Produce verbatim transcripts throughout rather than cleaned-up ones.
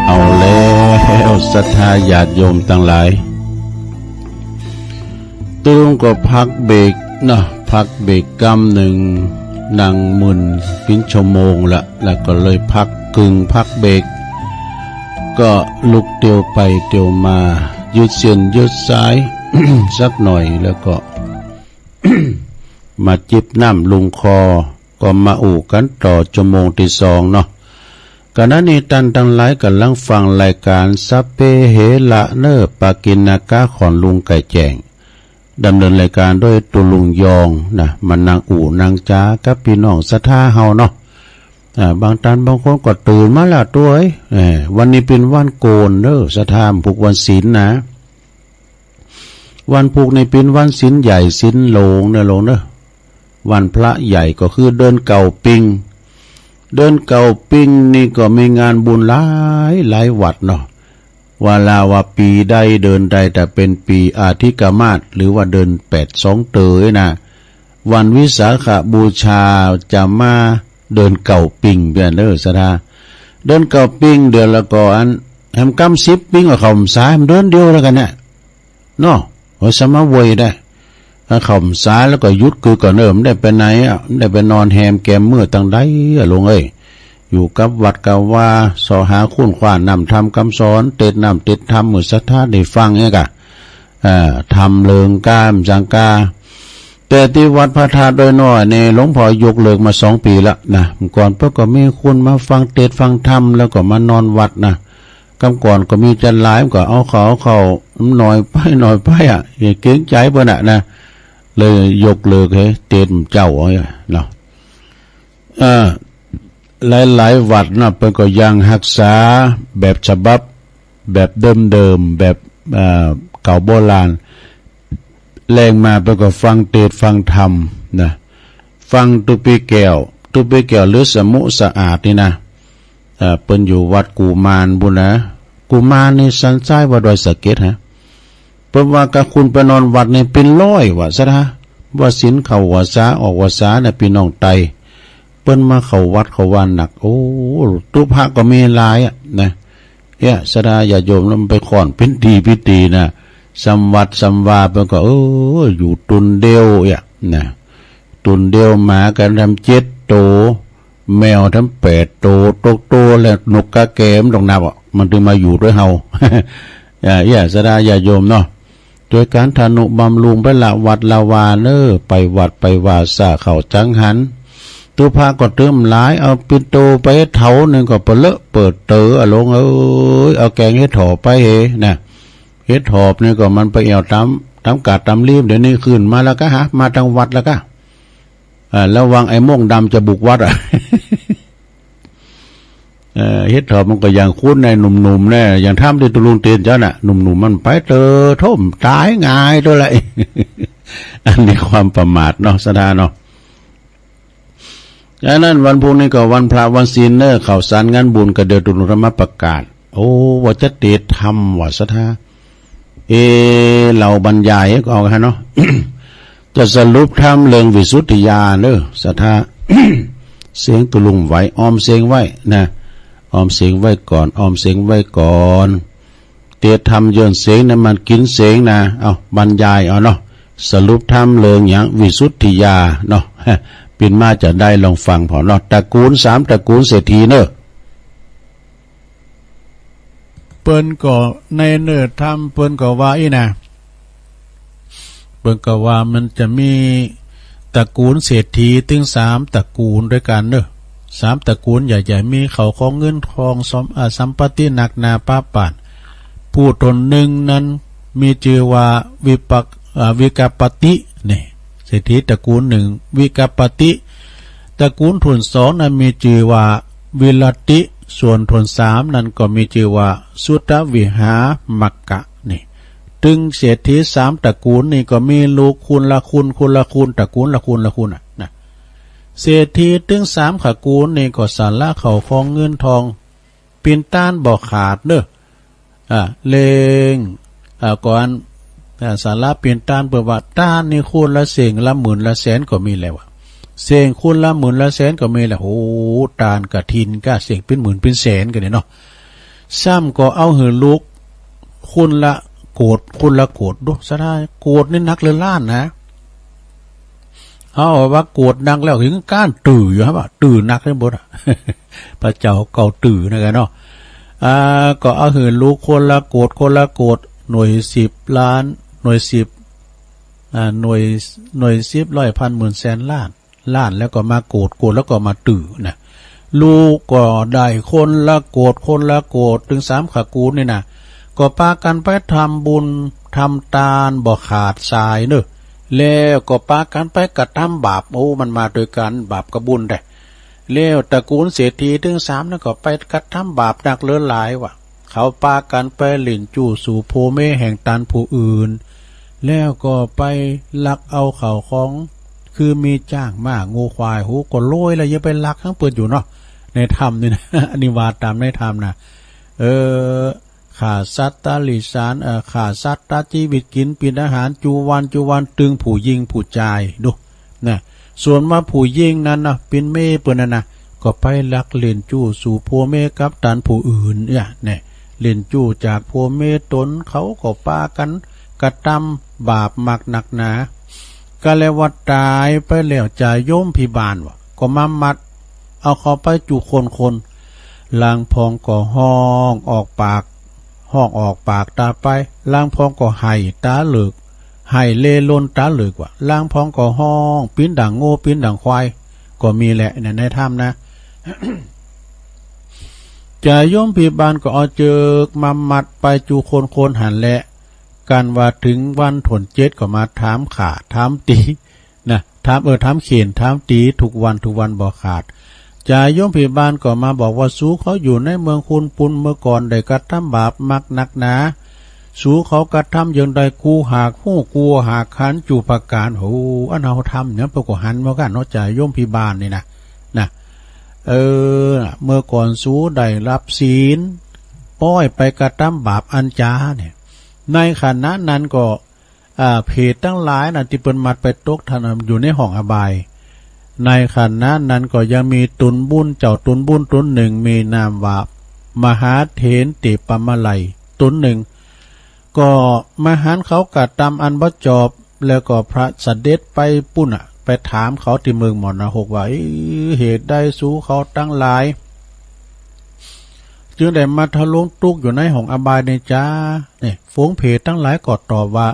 เอาแล้วศรัทธาญาติโยมทั้งหลาย ตกลงก็พักเบรกเนาะ พักเบรกกำนึ่ง นั่งมึนเป็นชั่วโมงละ แล้วก็เลยพักกึ่งพักเบรก ก็ลุกเตียวไปเตียวมา ยืดเส้นยืดสาย สักหน่อย แล้วก็ มาจิบน้ำลงคอ ก็มาอู้กันต่อชั่วโมงที่สองเนาะ ขณะนี้ท่านทั้งหลายกำลังฟังรายการสัพเพเหระเนอ ปากิณกะ ของลุงไก่แจ้ง ดำเนินรายการโดยตุลุงยองนะ มานั่งอู้นั่งจากับพี่น้องศรัทธาเฮาเนาะ อ่า บางท่านบางคนก็ตื่นมาแล้วตัวเอ้ย เอ้ย วันนี้เป็นวันโกนเด้อ ศรัทธา ผูกวันศีลนะ วันผูกนี่เป็นวันศีลใหญ่ศีลหลวงเนอะ หลวงเนอะ วันพระใหญ่ก็คือเดือนเก้าปิง เดือนเก้าปิงนี่ก็มีงานบุญหลายหลายวัดเนาะ ว่าลาว่าปีใดเดือนใด แต่เป็นปีอาทิกมาส หรือว่าเดือนแปดสองเตยนะ วันวิสาขบูชาจะมาเดือนเก้าปิงเปียนเด้อศรัทธา เดือนเก้าปิงเดือนละก็อัน แหมกำสิบปิงก็เข้าพรรษา แหมเดือนเดียวแล้วกันเนี่ย เนาะ โอ้ย สมาเวยได้ ถ้าเข้าพรรษาแล้วก็หยุดคือก่อนเนอะ ไม่ได้ไปไหนอ่ะ ไม่ได้ไปนอนแฮมแกมเมื่อตังใดอ่ะ หลวงเอ้ย อยู่กับวัดกับวา เสาะหาค้นคว้าน้ำธรรมคำสอน เตศน์น้ำเตศน์ธรรม เมื่อศรัทธาได้ฟังเนี่ยกะ อ่า ธรรมเลิงกามสังกา แต่ที่วัดพระธาตุดอยน้อยเนี่ย หลวงพ่อยกเลิกมาสองปีละนะ เมื่อก่อนเปิ้นก็มีคนมาฟังเตศน์ฟังธรรม แล้วก็มานอนวัดนะ กำก่อนก็มีจันหลาย มันก็เอาเข้า เอาเข้า มันน้อยไป น้อยไปอ่ะ อย่าเกรงใจเปิ้นอ่ะนะ เลยยกเลิกให้เตศน์เจ้าเอาเนาะ เอ่อ หลายๆวัดนะ เปิ้นก็ยังฮักษาแบบฉบับ แบบเดิมๆ แบบ เอ่อ เก่าโบราณ แลงมาเปิ้นก็ฟังเตศน์ฟังธรรมนะ ฟังตุ๊ปีแก้ว ตุ๊ปีแก้วหรือสมุสะอาดนี่นะ เอ่อ เปิ้นอยู่วัดกุมารบุญนะ กุมารนี่สันทรายว่าดอยสะเก็ดฮะ เปิ้นว่ากะคุณไปนอนวัดนี่เป็นร้อยว่าซะนะ ว่าศีลเข้าหัวสาออกหัวสานะ พี่น้องไต เปิ้นมาเข้าวัดเข้าวาหนัก โอ้ ตุ๊พระก็มีหลายอ่ะนะ เนี่ยศรัทธาญาติโยม แล้วมันไปค่อนเป็นทีพิธีนะ สำวัดสำวาเปิ้นก็ เออ อยู่ตุนเดียวอ่ะนะ ตุนเดียว หมากันทำเจ็ดโต แมวทำแปดโต ตกโตแล้วนกกาแกมันต้องนับอ่ะ มันถึงมาอยู่ด้วยเฮา อ่า เนี่ยศรัทธาญาติโยมเนาะ โดยการทานุบำรุงไปละวัดละวาเนอ ไปวัดไปวาสาเข้าจังหัน ตุ๊พระก็เติมหลาย เอาปิ่นโตไปเถาหนึ่งก็เปลอะเปิดเต๋ออะ หลวงเอ้ย เอาแกงเห็ดถอบไปเหนะ เห็ดถอบนี่ก็มันไปแอ่วตาม ตามกาดตามลีม เดี๋ยวนี้ขึ้นมาแล้วกะฮะ มาทางวัดแล้วกะ อ่า ระวังไอ้โม่งดำจะบุกวัดอ่ะ เอ่อ เห็ดถอบมันก็อย่างคุ้นในหนุ่มๆ เนี่ย อย่างถ้ำที่ตุลุงเตียนเจ้าน่ะ หนุ่มๆ มันไปเต๋อท่มตายง่ายตัวละ อันนี้ความประมาทเนาะ ศรัทธาเนาะ ฉะนั้นวันพรุ่งนี้ก็วันพระวันศีลเนอะ ข่าวสารงานบุญก็เดี๋ยวตุลุงธรรมประกาศ โอ้ ว่าจะเตศน์ธรรมว่าศรัทธา เอ เราบรรยายก็เอาฮะเนาะ จะสรุปธรรมเรื่องวิสุทธิญาณเนอะ ศรัทธา เสียงตุลุงไหว ออมเสียงไว้นะ ออมเสียงไว้ก่อน ออมเสียงไว้ก่อน เตศน์ธรรมเยินเสียงนะ มันกินเสียงนะ เอาบรรยายเอาเนาะ สรุปธรรมเรื่องอย่างวิสุทธิญาณเนาะ ปิ่นมาจะได้ลองฟังพอเนาะ ตระกูลสามตระกูลเศรษฐีเนอะ เปิ้นก็ในเนื้อธรรมเปิ้นก็ว่าอี้นะ เปิ้นก็ว่ามันจะมีตระกูลเศรษฐีถึงสามตระกูลด้วยกันเนอะ สามตระกูลใหญ่ๆ มีเข้าของเงินทองสม อ่า สัมปติหนักหนาปาปาน ผู้ตนหนึ่งนั้นมีชื่อว่าวิปัก อ่า วิกัปปติ นี่ เศรษฐีตระกูลหนึ่ง วิกัปปติ ตระกูลทุนสองนั้นมีชื่อว่าวิรัตติ ส่วนทุนสามนั้นก็มีชื่อว่าสุตวิหามักกะ นี่ ตึงเศรษฐีสามตระกูลนี่ก็มีลูกคุณละคุณ คุณละคุณ ตระกูลละคุณละคุณน่ะนะ เศรษฐีตึงสามตระกูลนี่ก็สละเข้าของเงินทอง ปิ่นต้านบ่ขาดเนอะ อ่า เล็ง อ่า ก่อน อ่า สละปิ่นต้านเปิ้นว่าต้านนี่คนละเส้งละหมื่นละแสนก็มีแล้วอะ เส้งคนละหมื่นละแสนก็มีแล้ว โอ้ ต้านกฐินกะเส้งเป็นหมื่นเป็นแสนกะเนี่ยเนาะ ซ้ำก็เอาหื้อลูกคนละโกด คนละโกด ดูซะได้ โกดนี่หนักเหลือล้านนะ เอาว่าโกดหนักแล้ว ถึงก้านตื้ออยู่ครับ ว่าตื้อหนักได้หมดอะ พระเจ้าเก่าตื้อนะกันเนาะ อ่า ก็เอาหื้อลูกคนละโกด คนละโกด หน่วยสิบล้าน หน่วยสิบ อ่า หน่วย หน่วยสิบ ร้อย พัน หมื่น แสน ล้าน ล้าน แล้วก็มาโกด โกด แล้วก็มาตื้อนะ ลูกก็ได้คนละโกด คนละโกด ถึงสามขกูลนี่นะ ก็ปากันไปทำบุญทำตานบ่ขาดสายเนอะ แล้วก็ปากันไปกระทำบาป โอ้ มันมาด้วยกัน บาปกับบุญได้ แล้วตระกูลเศรษฐีถึงสามนั่นก็ไปกระทำบาปหนักเหลือหลายว่ะ เขาปากันไปเล่นจู้สู่ผัวเมียแห่งตานผู้อื่น แล้วก็ไปลักเอาข้าวของ คือมีจ้างม้างัวควาย โห ก็รวยแล้ว อย่าไปลักของเปิ้นอยู่เนาะ ในธรรมนี่นะ อันนี้ว่าตามในธรรมนะ เออ ฆ่าสัตว์ตัดชีวิต เอ่อ ฆ่าสัตว์ตัดชีวิตกินเป็นอาหาร จูวันจูวัน ตึงผู้หญิงผู้จาย ดู นะ ส่วนว่าผู้หญิงนั้นนะ เป็นเมียเปิ้นนั่นนะ ก็ไปลักเล่นจู้สู่ผัวเมียกับตานผู้อื่นเนี่ย เนี่ย เล่นจู้จากผัวเมียตน เขาก็ปากันกระทำบาปมากนักหนา ก็แล้วว่าตายไปแล้ว จ่าโยมพิบาลว่ะ ก็มามัดเอาเขาไปจู้คนคน ลางพองก็ฮ้องออกปาก ฮ้องออกปากตาไป ลางพองก็ไห้ตาเหลือก ไห้เล่ร่อนตาเหลือกว่ะ ลางพองก็ฮ้องปิ้นดั่งงัวปิ้นดั่งควาย ก็มีแหละใน ในธรรมนะ จ่าโยมพิบาลก็เอาเจิกมามัดไปจู้คนคนหันแหละ กันว่าถึงวันถนเจ็ดก็มาถามข่าถามตี นะ ถาม เออ ถามเข่นถามตีทุกวันทุกวันบ่ขาด จ่าโยมพิบาลก็มาบอกว่า สูเขาอยู่ในเมืองคุณปุณเมื่อก่อนได้กระทำบาปมากนักหนา สูเขากระทำอย่างใด กูหากฮู้ กูหากหัน จู้ประการ โห อันเฮาทำเนี่ย เปิ้นก็หันเหมือนกันเนาะ จ่าโยมพิบาลนี่นะ นะ เออ เมื่อก่อนสูได้รับศีล ป้อยไปกระทำบาปอันจาเนี่ย ในขณะนั้นก็ อ่า เปรตทั้งหลายนั้นที่เปิ้นมัดไปตกท่านอยู่ในห้องอบาย ในขณะนั้นก็ยังมีตนบุญ เจ้าตนบุญตนหนึ่ง มีนามว่ามหาเถรเตปะมะไลย ตนหนึ่ง ก็มาหันเขากระทำอันบ่จอบ แล้วก็พระเสด็จไปปุ้นน่ะ ไปถามเขาที่เมืองมรณหกว่า เอ้ย เหตุใดสูเขาทั้งหลาย จึงได้มาทะลงทุกข์อยู่ในห้องอบายนี้จา เนี่ย ฝูงเปรตทั้งหลายก็ตอบว่า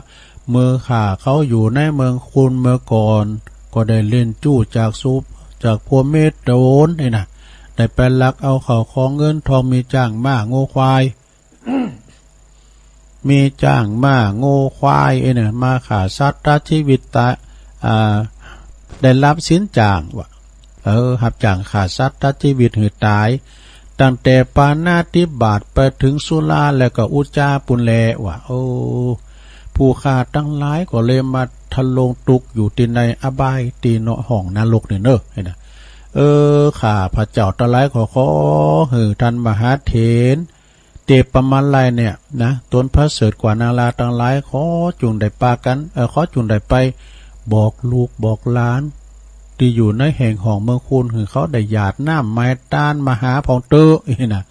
เมื่อข้าเขาอยู่ในเมืองคุณเมื่อก่อน ก็ได้เล่นจู้จากสุ จากผัวเมียตนนี่นะ ได้ไปลักเอาข้าวของเงินทอง มีจ้างม้างัวควาย มีจ้างม้างัวควายไอ้เนี่ย มาฆ่าสัตว์ตัดชีวิตตาย อ่า ได้รับศีลจ้างว่ะ เออ รับจ้างฆ่าสัตว์ตัดชีวิตหื้อตาย ตั้งแต่ปาณาติบาตไปถึงสุราและก็อุจจาปุ้นแลว่ะ โอ้ ผู้ข้าทั้งหลายก็เลยมาทะลงทุกข์อยู่ที่ในอบาย ที่เนาะห้องนรกนี่เนอะ เห็นนะ เออ ข้าพระเจ้าทั้งหลายขอ ขอหื้อท่านมหาเถร เตปะมะไลยเนี่ยนะ ตนประเสริฐกว่านางลาทั้งหลาย ขอจุ่งได้ปากัน เออ ขอจุ่งได้ไปบอกลูกบอกหลาน ที่อยู่ในแห่งห้องเมืองคุณ หื้อเขาได้หยาดน้ำไม้ตานมาหาพองเตอะนี่นะ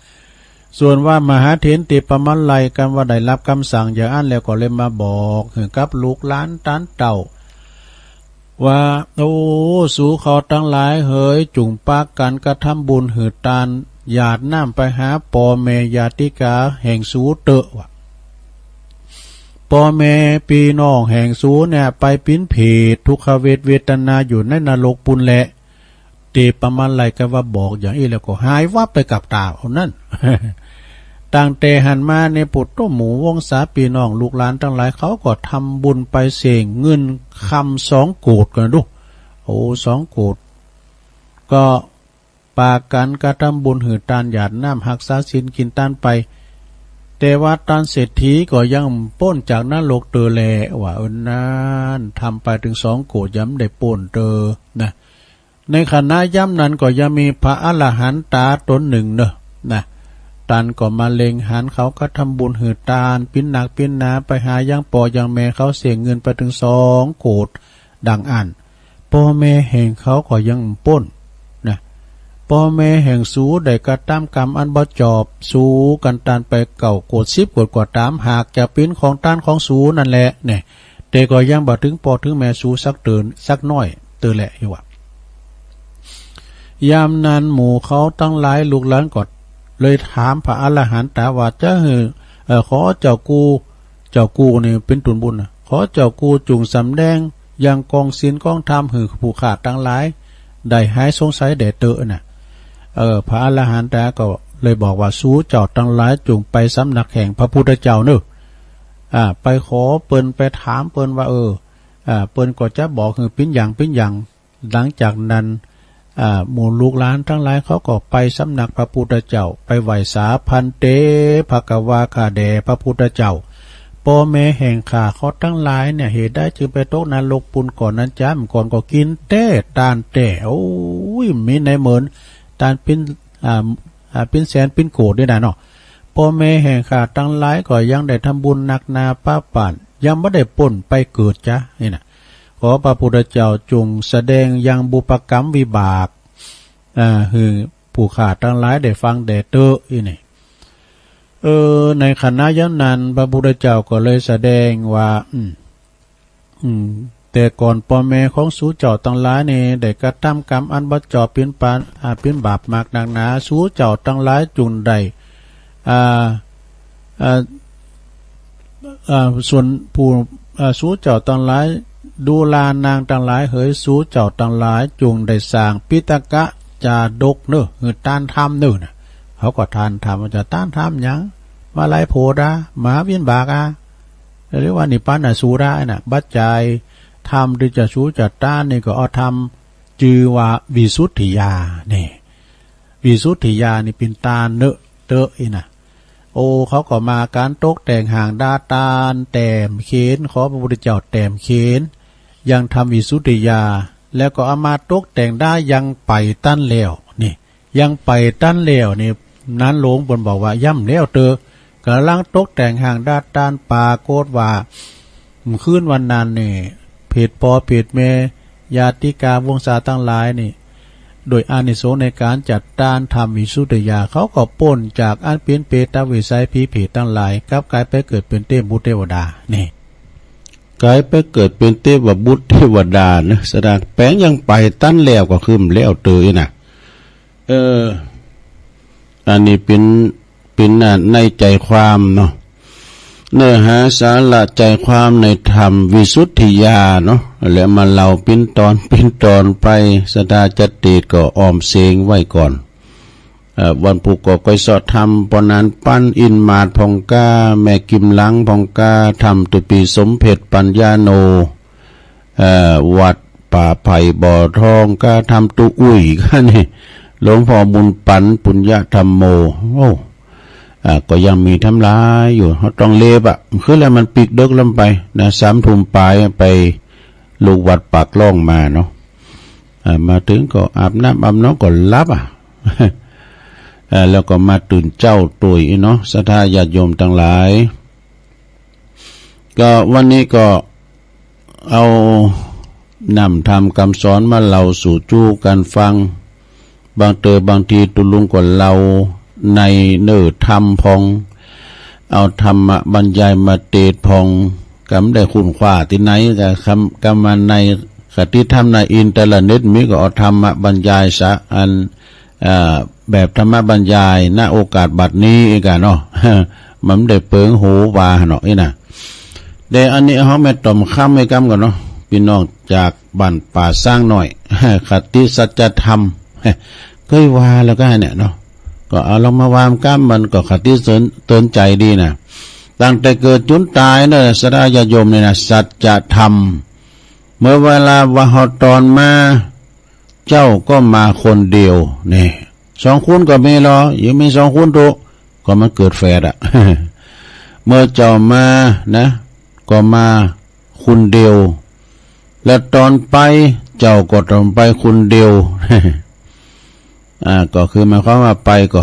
ส่วนว่ามหาเถรเตปะมะไลย กันว่าได้รับคำสั่งอย่างอั้นแล้วก็เลยมาบอกหื้อกับลูกหลานตานเต้า ว่า โอ้ สูเขาทั้งหลายเหย จุ่งปากันกระทำบุญหื้อตาน หยาดน้ำไปหาป่อแม่ญาติกาแห่งสูเตอะว่ะ ป่อแม่พี่น้องแห่งสูเนี่ย ไปปิ้นเปรตทุกขเวทเวทนาอยู่ในนรกปุ้นแหละ เตปะมะไลยก็ว่าบอกอย่างอี้แล้วก็หายวับไปกับตาเท่านั้น ตั้งแต่หันมาในปุตตะหมู่วงศาพี่น้องลูกหลานทั้งหลาย เขาก็ทำบุญไปเสียเงินคำสองโกดกันดู โอ้ สองโกด ก็ปากันกระทำบุญหื้อตานหยาดน้ำฮักษาศีลกินตานไป แต่ว่าตานเศรษฐีก็ยังป้นจากนรกเตอแลว่า เออ นั่นทำไปถึงสองโกดยังได้ป้นเตอนะ ในขณะยามนั้นก็ยังมีพระอรหันตาตนหนึ่งเนอะนะ ตานก็มาเล็งหันเขากระทำบุญหื้อตาน ปิ้นหนักปิ้นหนาไปหายังป่อยังแม่เขาเสียเงินไปถึงสองโกดดังอั้น ป่อแม่แห่งเขาก็ยังป้นนะ ไป ပော်မႄႈႁႅင်ႇသူ လႆႈၵႂႃႇတမ်းၵမ်ဢၼ်ပေႃးၸွပ်ႈ သူၵၼ်တၢၼ်ႇပႆႇၵဝ်ႇၵူတ်ႇသိပ်းၵူတ်ႇၵႂႃႇတၢမ် ႁၢၵ်ႇၸႃႉပဵၼ်ၶွင်တၢၼ်းၶွင်သူၼၼ်ႉလႄႈၼႄႇ။ တႄႉၵေႃႈယင်းပႆႇထိုင်ပေႃႈထိုင်မႄႈသူသၵ်းတိူၼ် သၵ်းၼွႆႉတိူဝ်ႉလႄႈယူႇဝႃႈ။ ယၢမ်းၼၼ်ႉ မူႇၶဝ်တင်းလၢႆ လုၵ်ႈလၢၼ်ၵေႃႈ လႆႈထၢမ်ၽြႃးဢရႁၼ်ႇတႃႇဝႃႈ ၸႂ်ႈႁိုဝ် ဢိူဝ်ႈ ၶေႃႈၸဝ်ႈၵူႈ ၸဝ်ႈၵူႈၼႆႉ ပဵၼ်တူၼ်ႈပုၼ်ႉၼႃႇ ၶေႃႈၸဝ်ႈၵူႈ ၸုင်သမ်ႉလႅင်း ယၢင်ႈၵွင်ႈသိၼ်ၵွင်ႈထမ်း ႁိုဝ်ၽူႈၶႃႈတင်းလၢႆ လႆႈႁၢႆသူင်သႆႇလႄႈတိူဝ်ႉၼႃႇ။ ဢိူဝ်ႈ ၽြႃးဢရႁၼ်ႇတႃႇၵေႃႈ လႆႈပွင်ႇဝႃႈ သူၸဝ်ႈတင်းလၢႆ ၸုင်ပႆသမ်ၼၵ်ႉႁႅင်ႇၽြႃးပုတ်ႉထၸဝ်ႈၼေႃႈ ဢႃႇ ပႆၶေႃပိူၼ်ႈ ပႆထၢမ်ပိူၼ်ႈဝႃႈ ဢိူဝ်ႈ ဢႃႇ ပိူၼ်ႈၵေႃႈၸႃႉပွၵ်ႇႁိုဝ် ပဵၼ်ယၢင်ႇပဵၼ်ယၢင်ႇ။ လင်ၸၢၵ်ႇၼၼ်ႉ ဢႃႇ မူႇလုၵ်ႈလၢၼ်တင်းလၢႆ ၶဝ်ၵေႃႈပႆသမ်ၼၵ်ႉၽြႃးပုတ်ႉထၸဝ်ႈ ပႆဝႆႈသႃႇ ၽၼ်ႇတေႇ ၽၵဝႃႇ ၶႃႈတႄႉၽြႃးပုတ်ႉထၸဝ်ႈ ပေႃႈမႄႈႁႅင်ႇၶႃႈၶဝ်တင်းလၢႆၼႆႉ ႁဵတ်းလႆႈၸိုင်ပႆတူၵ်းၼရၵ်ႉပုၼ်ႇၵွၼ်ႇၼၼ်ႉ ၸၢမ်းၵွၼ်ႇၵေႃႈ ၵိၼ်တႄႉတၢၼ်းတႄႉ ဢူၺ်း မီးၼႂ်းမိုၼ်ႇ တၢၼ်းပဵၼ် ဢႃႇ ဢႃႇ ပဵၼ်သႅၼ်ပဵၼ်ၵူဝ်ႇၼႆႉၼႃႇၼေႃႈ။ ပေႃႈမႄႈႁႅင်ႇၶႃႈတင်းလၢႆၵေႃႈ ယင်းလႆႈထမ်းပုၼ်ႇၼၵ်းၼႃႇ ပႃးပၢၼ်ႇ ယင်းပႆႇလႆႈပူၼ်ႉပႆၵိူတ်ႇၸႃႉၼႆႉၼႃႇ။ ၶေႃၽြႃးပုတ်ႉထၸဝ်ႈ ၸုင်သတႅင်ႈယၢင်ႈပုပ်ႉပၵမ်ႇဝိပၢၵ်ႇ ဢႃႇ ႁိုဝ်ၽူႈၶႃႈတင်းလၢႆ လႆႈၾင်းလႄႈတိူဝ်ႉဢိတ်းၼႆႉ။ ဢိူဝ်ႈ ၼႂ်းၶၼႃႇယၢမ်းၼၼ်ႉ ၽြႃးပုတ်ႉထၸဝ်ႈၵေႃႈ လႆႈသတႅင်ႈဝႃႈ ဢိုမ်း ဢိုမ်း တႄႇၵွၼ်ႇ ပေႃႈမႄႈၶွင်သူၸဝ်ႈတင်းလၢႆၼႆႉ လႆႈၵႂႃႇတမ်းၵမ်ဢၼ်ပေႃးၸွပ်ႈ ပဵၼ်ပၢၼ် ဢႃႇ ပဵၼ်ပၢပ်ႇမၢၵ်ႈၼၵ်းၼႃႇ သူၸဝ်ႈတင်းလၢႆၸုင်လႆႈ ဢႃႇ ဢႃႇ ဢႃႇ သူၼ်ႇၽူႈ ဢႃႇ သူၸဝ်ႈတင်းလၢႆ လုၵ်ႈလၢၼ်ၼၢင်းတင်းလၢႆ ႁႂ်ႈသူၸဝ်ႈတင်းလၢႆ ၸုင်လႆႈသၢင်ႈ ပိတၵၸႃႇတၵ်ႉၼေႃႈ ႁိုဝ်တၢၼ်းထမ်းၼေႃႈၼႃႇ။ ၶဝ်ၵေႃႈထၢၼ်ႈထမ်းဝႃႈ ၸႃႉတၢၼ်းထမ်းယင်း မႃးလႆႈၽူဝ်ႇတႃႉ မႃးဝိၼ်ႇပၢၵ်ႇဢႃႇ ႁိုဝ်ဝႃႈၼိပ်ႉပၢၼ်ႇၼႃႇ သူတႃႉၼႃႇ။ ပၸ်ႉၸႆႇထမ်း တီႈၸႃႉသူၸႃႉတၢၼ်းၼႆႉၵေႃႈ ဢဝ်ထမ်း ၸိုဝ်ႈဝႃႈ ဝိသုတ်ႉထိယႃႇၼႆႉ ဝိသုတ်ႉထိယႃႇၼႆႉ ပဵၼ်တၢၼ်းၼေႃႈ တိူဝ်ႉဢိတ်းၼႃႇ။ ဢူဝ်ႈ ၶဝ်ၵေႃႈမႃးၵၢၼ်တူၵ်းတႅင်ႇႁၢင်ႈတႃႇတၢၼ်း တႅမ်ႈၶဵၼ် ၶေႃၽြႃးပုတ်ႉထၸဝ်ႈတႅမ်ႈၶဵၼ် ယင်းထမ်းဝိသုတ်ႉထိယႃႇ လႄႈၵေႃႈ ဢဝ်မႃးတူၵ်းတႅင်ႇတႃႇ ယင်းပႆႇတၼ်းလႅဝ်ႉၼႆႉ ယင်းပႆႇတၼ်းလႅဝ်ႉၼႆႉ ၼၢၼ်းလူင်ပိူၼ်ႈပွင်ႇဝႃႈ ယင်းဢမ်ႇလႅဝ်ႉတိူဝ်ႉ ၵႃႈလၢင်းတူၵ်းတႅင်ႇႁၢင်ႈတႃႇတၢၼ်း ပရၵူတ်ႇဝႃႈ ၶိုၼ်းဝၼ်းၼၼ်ႉၼႆႉ ၽဵတ်ႇပေႃႈၽဵတ်ႇမႄႈ ယႃႇတိၵႃႇဝူင်ႇသႃႇတင်းလၢႆၼႆႉ လူၺ်ႈဢၼိသူင်ႇၼႂ်းၵၢၼ်ၸႃႉတၢၼ်း ထမ်းဝိသုတ်ႉထိယႃႇ ၶဝ်ၵေႃႈပူၼ်ႉၸၢၵ်ႇဢၼ်ပဵၼ်ပေႇတဝိသၢႆႇ ၽီၽဵတ်ႇတင်းလၢႆ ၵပ်းၵၢႆႇပႆၵိူတ်ႇပဵၼ်တေႇဝႃႇ တေႇဝတႃႇၼႆႉ ၵၢႆႇပႆၵိူတ်ႇပဵၼ်တေႇဝႃႇ ပုတ်ႉထေႇဝတႃႇၼႃႇ သတႃႇပႅင်းယင်းပႆႇတၼ်းလႅဝ်ႉၵေႃႈ ၶိုၼ်းလႅဝ်ႉတိူဝ်ႉဢိတ်းၼႃႇ။ ဢိူဝ်ႈ ဢၼ်ၼႆႉပဵၼ် ပဵၼ်ၼႃႇ ၼႂ်းၸႂ်ၶႂၢမ်းၼေႃႈ ၼိူဝ်ႉႁႃသႃႇရႃႉၸႂ်ၶႂၢမ်း ၼႂ်းထမ်းဝိသုတ်ႉထိယႃႇၼေႃႈ လႄႈမႃးလဝ်ႈပဵၼ်တွၼ်ႈပဵၼ်တွၼ်ႈပႆ သတႃႇၸတေႇၵေႃႈ ဢွမ်သဵင်ဝႆႉၵွၼ်ႇ။ ဢိူဝ်ႈ ဝၼ်းပုတ်ႉၵေႃႈ ၵွႆးသေႃႉထမ်း ပေႃးၼၼ် ပၼ်ဢိၼ်းမၢတ်ႈၽွင်ႈၵႃႈ မႄႈၵိမ်းလင်ၽွင်ႈၵႃႈ ထမ်းတူႇပီႇ သူမ်ႇၽဵတ်ႇ ပၺ်ႇၺႃႇၼူဝ်ႇ ဢိူဝ်ႈ ဝတ်ႉပႃႇၽႆႇ ပေႃႉထွင်းၵႃႈ ထမ်းတူႇဢုၺ်ႇၵႃႈၼႆႉ လူင်ပေႃႈမုၼ်ပၼ် ပုၺ်ႇၺထမ်ႇမေႃး ဢူဝ်ႈ ဢႃႈ ၵေႃႈယင်းမီးထမ်းလၢႆယူႇ ႁဝ်းတွင်ႈလဵပ်ႈဢႃႈ ၶိုၼ်းလႄႈ မၼ်းပိၵ်ႉလိူၵ်ႈလမ်းပႆၼႃႇ သၢမ်ထုမ်ႈပၢႆ ပႆလုၵ်ႈဝတ်ႉပၢၵ်ႇလွင်းမႃးၼေႃႈ ဢႃႈ မႃးထိုင်ၵေႃႈ ဢၢပ်ႇၼမ်ႉဢၢပ်ႇၼွင်းၵေႃႈ လပ်းဢႃႈ ဢိူဝ်ႈ လႄႈၵေႃႈ မႃးတိုၼ်ႇၸဝ်ႉတူၺ်းၼေႃႈ သတ်ႉထႃးယၢတ်ႈယုမ်ႇတင်းလၢႆ ၵေႃႈ ဝၼ်းၼႆႉၵေႃႈ ဢဝ်ၼမ်ႉထမ်းၵႂၢမ်းသွၼ် မႃးလဝ်ႈသူႇၸူးၵၼ်ၾင်း၊ မၢင်တိူဝ်ႈမၢင်ထီး တူဝ်ႈလုင်းၵေႃႈ လဝ်ႈၼႂ်းၼိူဝ်ႉထမ်းၽွင်ႈ၊ ဢဝ်ထမ်ႇမပၺ်ႇၺႃႇ မႃးတဵတ်ႈၽွင်ႈ၊ ၵမ်းလႆႈၶူၼ်ႉၶႂႃႉတီႈလႂ်ၵေႃႈ ၵမ်း ၵမ်းမႃးၼႂ်းၶတိထမ်း ၼႂ်းဢိၼ်ႇတႃႇၼႅတ်ႉမီးၵေႃႈ ဢဝ်ထမ်ႇမပၺ်ႇၺႃႇသေ ဢၼ် ဢႃႈ ပႅပ်ႈထမ်ႇမပၺ်ႇၺႃႇ ၼႂ်းဢူဝ်းၵၢတ်ႇပၢတ်ႈၼႆႉၵႃႈၼေႃႈ မၼ်းလႆႈပိူင်ႁူဝ်ဝႃႈၼေႃႈ ဢိူဝ်ႈၼႃႇ။ တႄႉဢၼ်ၼႆႉ ႁဝ်းမႃးတွမ်ၶမ်းဝႆႉၵမ်းၵွၼ်ႇၼေႃႈ ပီႈၼွင်ႉၸၢၵ်ႇဝၢၼ်ႈပႃႇသၢင်းၼွႆႉ ၶတိသၸ်ႉၸထမ်ႇ ၵူၺ်းဝႃႈလႄႈၵေႃႈၼႆႉၼေႃႈ ၵေႃႈဢဝ်လွင်ႈမႃးဝၢင်းၵမ်း မၼ်းၵေႃႈၶတိတိူၼ် တိူၼ်ၸႂ်လီၼႃႇ။ တင်ႈတႄႇၵိူတ်ႇၸူၼ်တၢႆၼေႃႈ သတ်ႉထႃးယၢတ်ႈယုမ်ႇၼႆႉၼႃႇ သၸ်ႉၸထမ်ႇ မိူဝ်ႈဝေႇလႃႇဝႃႈႁဝ်းတွၼ်ႈမႃး ၸဝ်ႈၵေႃႈမႃးၵူၼ်းလဵဝ်ၼႆႉ သွင်ၵူၼ်းၵေႃႈမီးလူး ယင်းမီးသွင်ၵူၼ်းတူဝ်ႈ ၵေႃႈမၼ်းၵိူတ်ႇၽႅတ်ႇဢႃႈ မိူဝ်ႈၸဝ်ႈမႃးၼႃႇ ၵေႃႈမႃးၵူၼ်းလဵဝ် လႄႈတွၼ်ႈပႆ ၸဝ်ႈၵေႃႈတွၼ်ႈပႆၵူၼ်းလဵဝ် ဢႃႈ ၵေႃႈၶိုဝ်းမၢႆၶႂၢမ်းဝႃႈ ပႆၵေႃႈႁဝ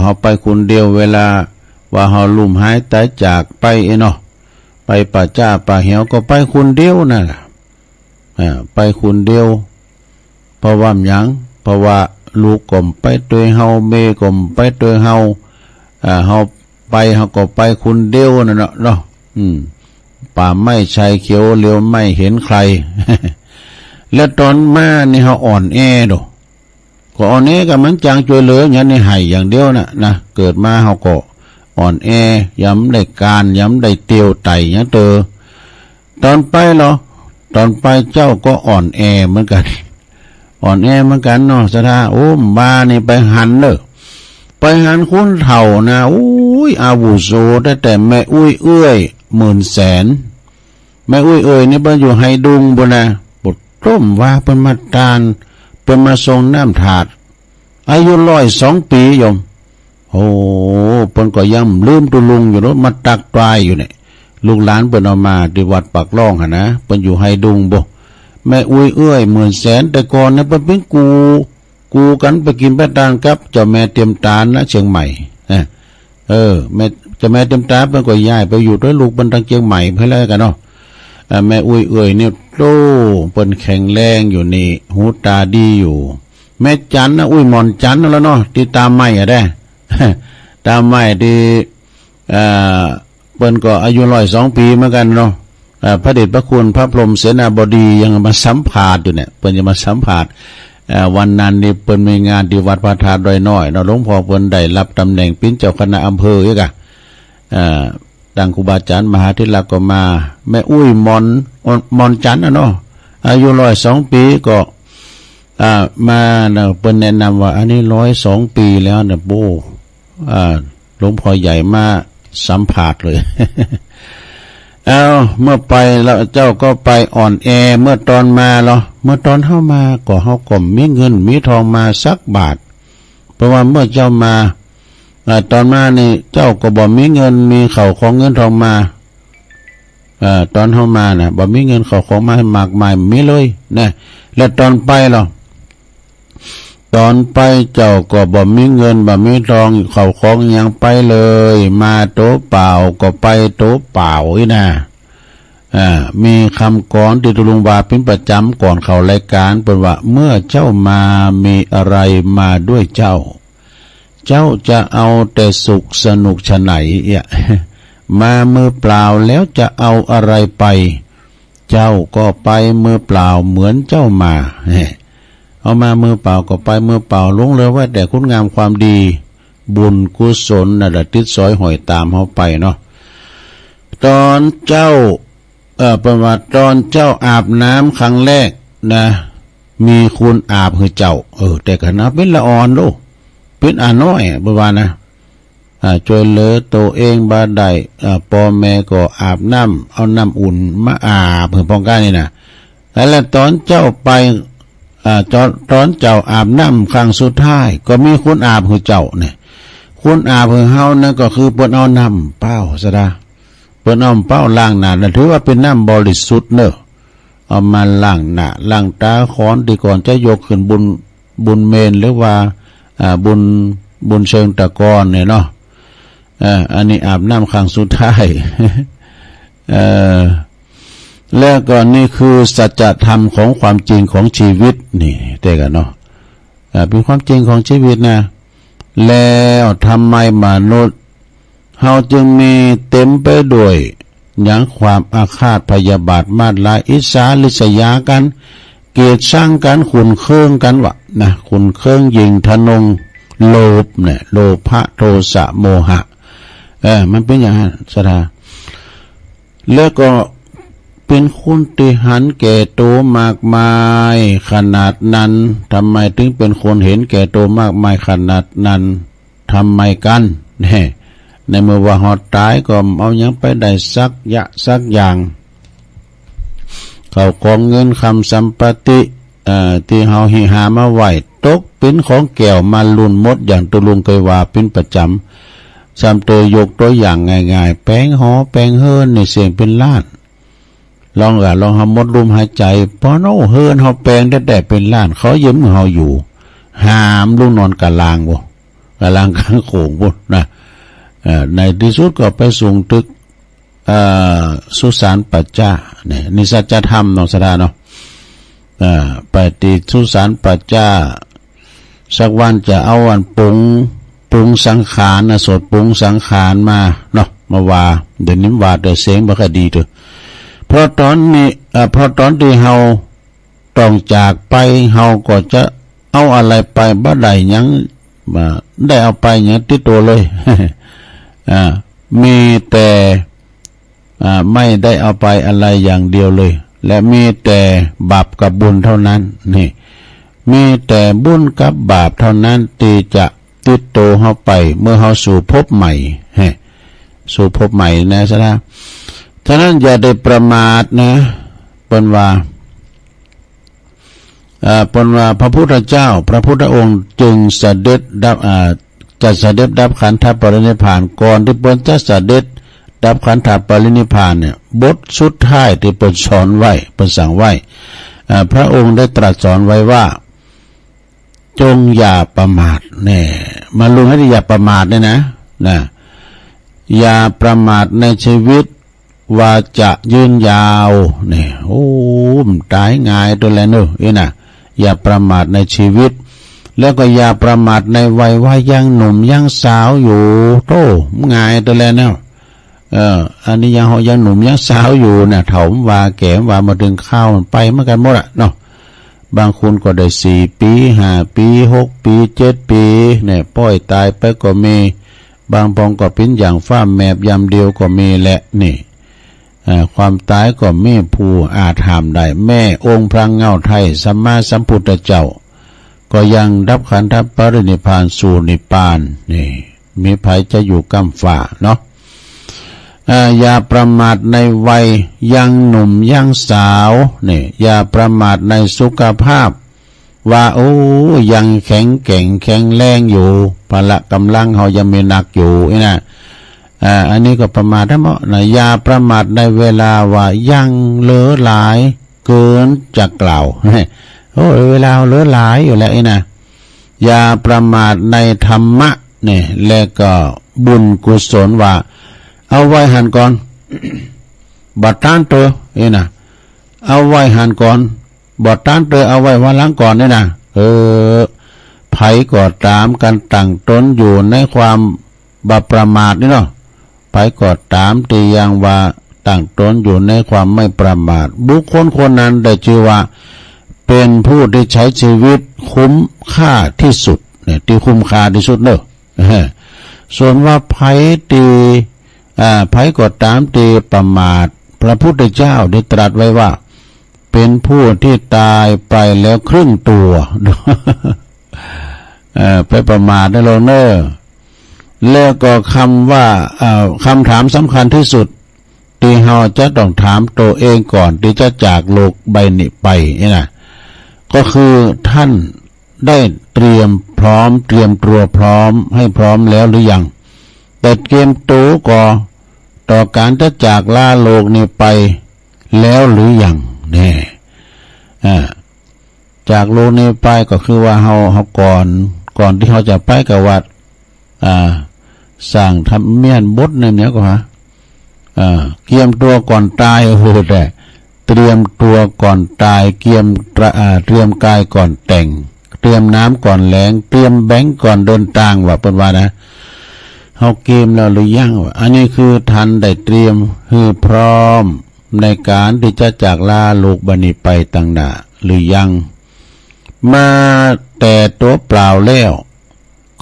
်းပႆၵူၼ်းလဵဝ် ဝေႇလႃႇဝႃႈႁဝ်းလူမ်ႁၢႆတၢႆၸၢၵ်ႇပႆဢေႃႈၼေႃႈ ပႆပႃႇၸႃႉပႃႇႁဵဝ်ၵေႃႈ ပႆၵူၼ်းလဵဝ်ၼၼ်ႉလႄႈ ဢႃႈ ပႆၵူၼ်းလဵဝ် ပေႃးဝႃႈယင်း ပေႃးဝႃႈ ลูกก็ไปตวยเฮา เมย์ก็ไปตวยเฮา อ่า เฮาไป เฮาก็ไปคนเดียวนั่นเนาะ เนาะ อืม ป่าไม้ชายเขียว เลี้ยวไม่เห็นใคร และตอนมานี่เฮาอ่อนแอโด ก็อ่อนแอกับมันจางช่วยเหลืออย่างนี้ให้อย่างเดียวนะ นะ เกิดมาเฮาก็อ่อนแอ ยำได้การ ยำได้เตียวไต่อย่างเตอ ตอนไปเหรอ ตอนไปเจ้าก็อ่อนแอเหมือนกัน อ่อนแอเหมือนกันเนาะ ศรัทธา โอ้ มานี่ไปหันเนอะ ไปหันคนเฒ่านะ อุ้ย อาวุโส แต่ แต่แม่อุ้ยเอื้อย หมื่นแสน แม่อุ้ยเอื้อยนี่เปิ้นอยู่ไฮดุงบุนนะ ปุดต้มว่าเปิ้นมาตาน เปิ้นมาส่งน้ำถาด อายุร้อยสองปีโยม โอ้ เปิ้นก็ยังลืมตุลุงอยู่เนาะ มาตักตายอยู่เนี่ย ลูกหลานเปิ้นเอามาที่วัดปากล่องหั่นนะ เปิ้นอยู่ไฮดุงบุ แม่อุ้ยเอื้อย หมื่นแสน แต่ก่อนเนี่ยเปิ้นเป็นกู กูกันไปกินไปตานกับเจ้าแม่เตรียมตานนะเชียงใหม่ เออ เออ แม่ เจ้าแม่เตรียมตานเปิ้นก็ย้ายไปอยู่ด้วยลูกเปิ้นทางเชียงใหม่ไปแล้วกันเนาะ อ่า แม่อุ้ยเอื้อยนี่ โอ้ เปิ้นแข็งแรงอยู่นี่ หูตาดีอยู่ แม่จันนะ อุ้ยหมอนจันนั่นแหละเนาะ ที่ตาไหม้อะแด้ ตาไหม้ที่ เอ่อ เปิ้นก็อายุร้อยสองปีเหมือนกันเนาะ เอ่อ พระเดชพระคุณพระพรหมเสนาบดียังมาสัมภาษณ์อยู่เนี่ย เปิ้นจะมาสัมภาษณ์ เอ่อ วันนั้นนี่เปิ้นมีงานที่วัดพระธาตุดอยน้อยเนาะ หลวงพ่อเปิ้นได้รับตำแหน่งเป็นเจ้าคณะอำเภออีกอะ เอ่อ ตั้งครูบาอาจารย์มหาเถระก็มา แม่อุ้ยหมอน หมอนจันทร์อะเนาะ อายุร้อยสองปีก็ อ่า มาเนาะ เปิ้นแนะนำว่าอันนี้ร้อยสองปีแล้วนะ โอ้ อ่า หลวงพ่อใหญ่มาสัมภาษณ์เลย เอา เมื่อไปแล้วเจ้าก็ไปอ่อนแอ เมื่อตอนมาเหรอ เมื่อตอนเฮามาก็เฮาก็มีเงินมีทองมาสักบาท เพราะว่าเมื่อเจ้ามา อ่า ตอนมานี่เจ้าก็บ่มีเงินมีเข้าของเงินทองมา อ่า ตอนเฮามานะ บ่มีเงินเข้าของมาให้มากมาย บ่มีเลยนะ และตอนไปเหรอ ตอนไปเจ้าก็บ่มีเงินบ่มีทองเข้าของหยังไปเลย มาโตเปล่าก็ไปโตเปล่าอี้นะ อ่า มีคำกลอนที่ตุลุงว่าเป็นประจำก่อนเข้ารายการ เปิ้นว่า เมื่อเจ้ามามีอะไรมาด้วยเจ้า เจ้าจะเอาแต่สุขสนุกฉะไหนเอี้ย มามือเปล่าแล้วจะเอาอะไรไป เจ้าก็ไปมือเปล่าเหมือนเจ้ามา เอามามือเปล่าก็ไปมือเปล่า หลงเหลือไว้แต่คุณงามความดี บุญกุศลนั่นแหละติดสอยห้อยตามเฮาไปเนาะ ตอนเจ้า เออ เปิ้นว่าตอนเจ้าอาบน้ำครั้งแรกนะ มีคนอาบหื้อเจ้า เออ แต่ขนาดเป็นละอ่อนโล เป็นอาน้อย เปิ้นว่านะ อ่า ช่วยเหลือตัวเองบ่ได้ อ่า พ่อแม่ก็อาบน้ำ เอาน้ำอุ่นมาอาบหื้อป้องกันนี่นะ แล้วตอนเจ้าไป อ่า ตอน ตอนเจ้าอาบน้ำครั้งสุดท้าย ก็มีคนอาบหื้อเจ้าเนี่ย คนอาบหื้อเฮานั่นก็คือเปิ้นเอาน้ำเปล่าซะดา เปิ้นเอาน้ำเปล่าล้างหน้า นั่นถือว่าเป็นน้ำบริสุทธิ์เนอะ เอามาล้างหน้า ล้างตา ก่อนที่ก่อนจะยกขึ้นบน บนเมน หรือว่า อ่า บน บนเชิงตะกอนเนี่ยเนาะ อ่า อันนี้อาบน้ำครั้งสุดท้าย เอ่อ แล้วก็นี่คือสัจธรรมของความจริงของชีวิตนี่ แต่กันเนาะ อ่า เป็นความจริงของชีวิตนะ แล้วทำไมมนุษย์ เฮาจึงมีเต็มไปด้วยหยัง ความอาฆาตพยาบาทมาดร้าย อิจฉาริษยากัน เกลียดชังกัน ขุ่นเคืองกันวะนะ ขุ่นเคืองหยิ่งทะนง โลภเนี่ย โลภะ โทสะ โมหะ เออ มันเป็นอย่างนั้น ศรัทธา แล้วก็เป็นคนที่หันแก่ตัวมากมายขนาดนั้น ทำไมถึงเป็นคนเห็นแก่ตัวมากมายขนาดนั้น ทำไมกัน แน่ ในเมื่อว่าเฮาตายก็เอาหยังไปได้สักยะสักอย่าง เข้าของเงินคำสัมปติ เอ่อ ที่เฮาหิหามาไว้ ตกเป็นของแก้วมาลุนหมด อย่างตุลุงเคยว่าเป็นประจำ ซ้ำเตยยกตัวอย่างง่ายๆ แปลงหอแปลงเฮือนนี่เสียงเป็นล้าน ลองกะ ลองเฮาหมดลมหายใจ ปอโน้ เฮือนเฮาแปลงแต๊ๆ เป็นล้าน เขายืมเฮาอยู่ หามลุงนอนกะลางบ่ กะลางกลางโขงบ่นะ เอ่อ ในที่สุดก็ไปสูงตึก เอ่อ สุสานป่าช้าเนี่ย นี่สัจธรรมเนาะ ศรัทธาเนาะ เอ่อ ไปที่สุสานป่าช้า สักวันจะเอาอันปรุงปรุงสังขารนะ สวดปรุงสังขารมาเนาะ มาว่า เดี๋ยวนี้ว่าแต่เสียงบ่ค่อยดีเถอะ เพราะตอนนี้ เอ่อ เพราะตอนที่เฮาต้องจากไป เฮาก็จะเอาอะไรไปบ่ได้หยัง บ่ได้เอาไปหยังติดตัวเลย อ่า มีแต่ อ่า ไม่ได้เอาไปอะไรอย่างเดียวเลย และมีแต่บาปกับบุญเท่านั้น นี่ มีแต่บุญกับบาปเท่านั้นที่จะติดตัวเฮาไป เมื่อเฮาสู่ภพใหม่ แฮะ สู่ภพใหม่นะ ฉะนั้น ฉะนั้นอย่าได้ประมาทนะ เปิ้นว่า เอ่อ เปิ้นว่าพระพุทธเจ้า พระพุทธองค์จึงเสด็จดับ อ่า จะเสด็จดับขันธปรินิพพาน ก่อนที่เปิ้นจะเสด็จดับขันธปรินิพพานเนี่ย บทสุดท้ายที่เปิ้นสอนไว้ เปิ้นสั่งไว้ เอ่อ พระองค์ได้ตรัสสอนไว้ว่า จงอย่าประมาท แน่ มาลุงให้อย่าประมาทเนี่ยนะ นะ อย่าประมาทในชีวิต ว่าจะยืนยาว นี่ โอ้ มันตายง่ายตัวแลเนอะ อีนะ อย่าประมาทในชีวิต แล้วก็อย่าประมาทในวัย ว่ายังหนุ่มยังสาวอยู่ โธ่ ง่ายตัวแลเนอะ เออ อันนี้ยัง ยังหนุ่มยังสาวอยู่นะ เฒ่าว่าแก่ว่า มาถึงคราวมันไปเหมือนกันหมดอะเนาะ บางคนก็ได้สี่ปี ห้าปี หกปี เจ็ดปี เนี่ย ป้อยตายไปก็มี บางปองก็เป็นอย่างฟ้าแมบยามเดียวก็มีแหละ นี่ เอ่อ ความตายก็มีผู้อาจห้ามได้ แม้องค์พระเงาไทยสัมมาสัมพุทธเจ้า ก็ยังดับขันธปรินิพพานสู่นิพพาน นี่ มีไผจะอยู่ก้ำฟ้าเนาะ เอ่อ อย่าประมาทในวัยยังหนุ่มยังสาว นี่ อย่าประมาทในสุขภาพ ว่า โอ้ ยังแข็งแกร่งแข็งแรงอยู่ พละกำลังเฮายังมีหนักอยู่ อีนะ อ่า อันนี้ก็ประมาทได้หมดนะ อย่าประมาทในเวลาว่ายังเหลือหลายเกินจะกล่าว โอ้ เวลาเหลือหลายอยู่แล้ว อีนะ อย่าประมาทในธรรมะ เนี่ย และก็บุญกุศลว่า เอาไว้หันก่อน บ่ตานเตอ อีนะ เอาไว้หันก่อน บ่ตานเตอ เอาไว้วันหลังก่อน นี่นะ เออ ไผก็ต๋ามกันตั้งตนอยู่ในความบ่ประมาทนี่เนาะ ไผก็ต๋ามที่ยังว่าตั้งตนอยู่ในความไม่ประมาท บุคคลคนนั้นได้ชื่อว่าเป็นผู้ที่ใช้ชีวิตคุ้มค่าที่สุด เนี่ย ที่คุ้มค่าที่สุดเนอะ ส่วนว่าไผที่ อ่า ไผก็ต๋ามที่ประมาท พระพุทธเจ้าได้ตรัสไว้ว่า เป็นผู้ที่ตายไปแล้วครึ่งตัว เอ่อ ไปประมาทในโลกเนอะ แล้วก็คำว่า เอ่อ คำถามสำคัญที่สุด ที่เราจะต้องถามตัวเองก่อนที่จะจากโลกใบนี้ไปนี่นะ ก็คือท่านได้เตรียมพร้อม เตรียมตัวพร้อมให้พร้อมแล้วหรือยัง แต่เตรียมตัวก็ต่อการจะจากลาโลกนี้ไปแล้วหรือยัง แน่ อ่า จากโลกนี้ไปก็คือว่าเรา เราก่อน ก่อนที่เราจะไปก็ว่า อ่า สร้างธรรมเมียนบทในเนี้ยก็ฮะ อ่า เตรียมตัวก่อนตาย โอ้โห แต่ เตรียมตัวก่อนตาย เตรียมตระ อ่า เตรียมกายก่อนแต่ง เตรียมน้ำก่อนแลง เตรียมแบงก์ก่อนเดินตาง ว่าเปิ้นว่านะ เฮาเตรียมแล้วหรือยัง ว่า อันนี้คือท่านได้เตรียมหื้อพร้อมในการที่จะจากลาโลกบัดนี้ไปตังหน้าหรือยัง มาแต่ตัวเปล่าแล้ว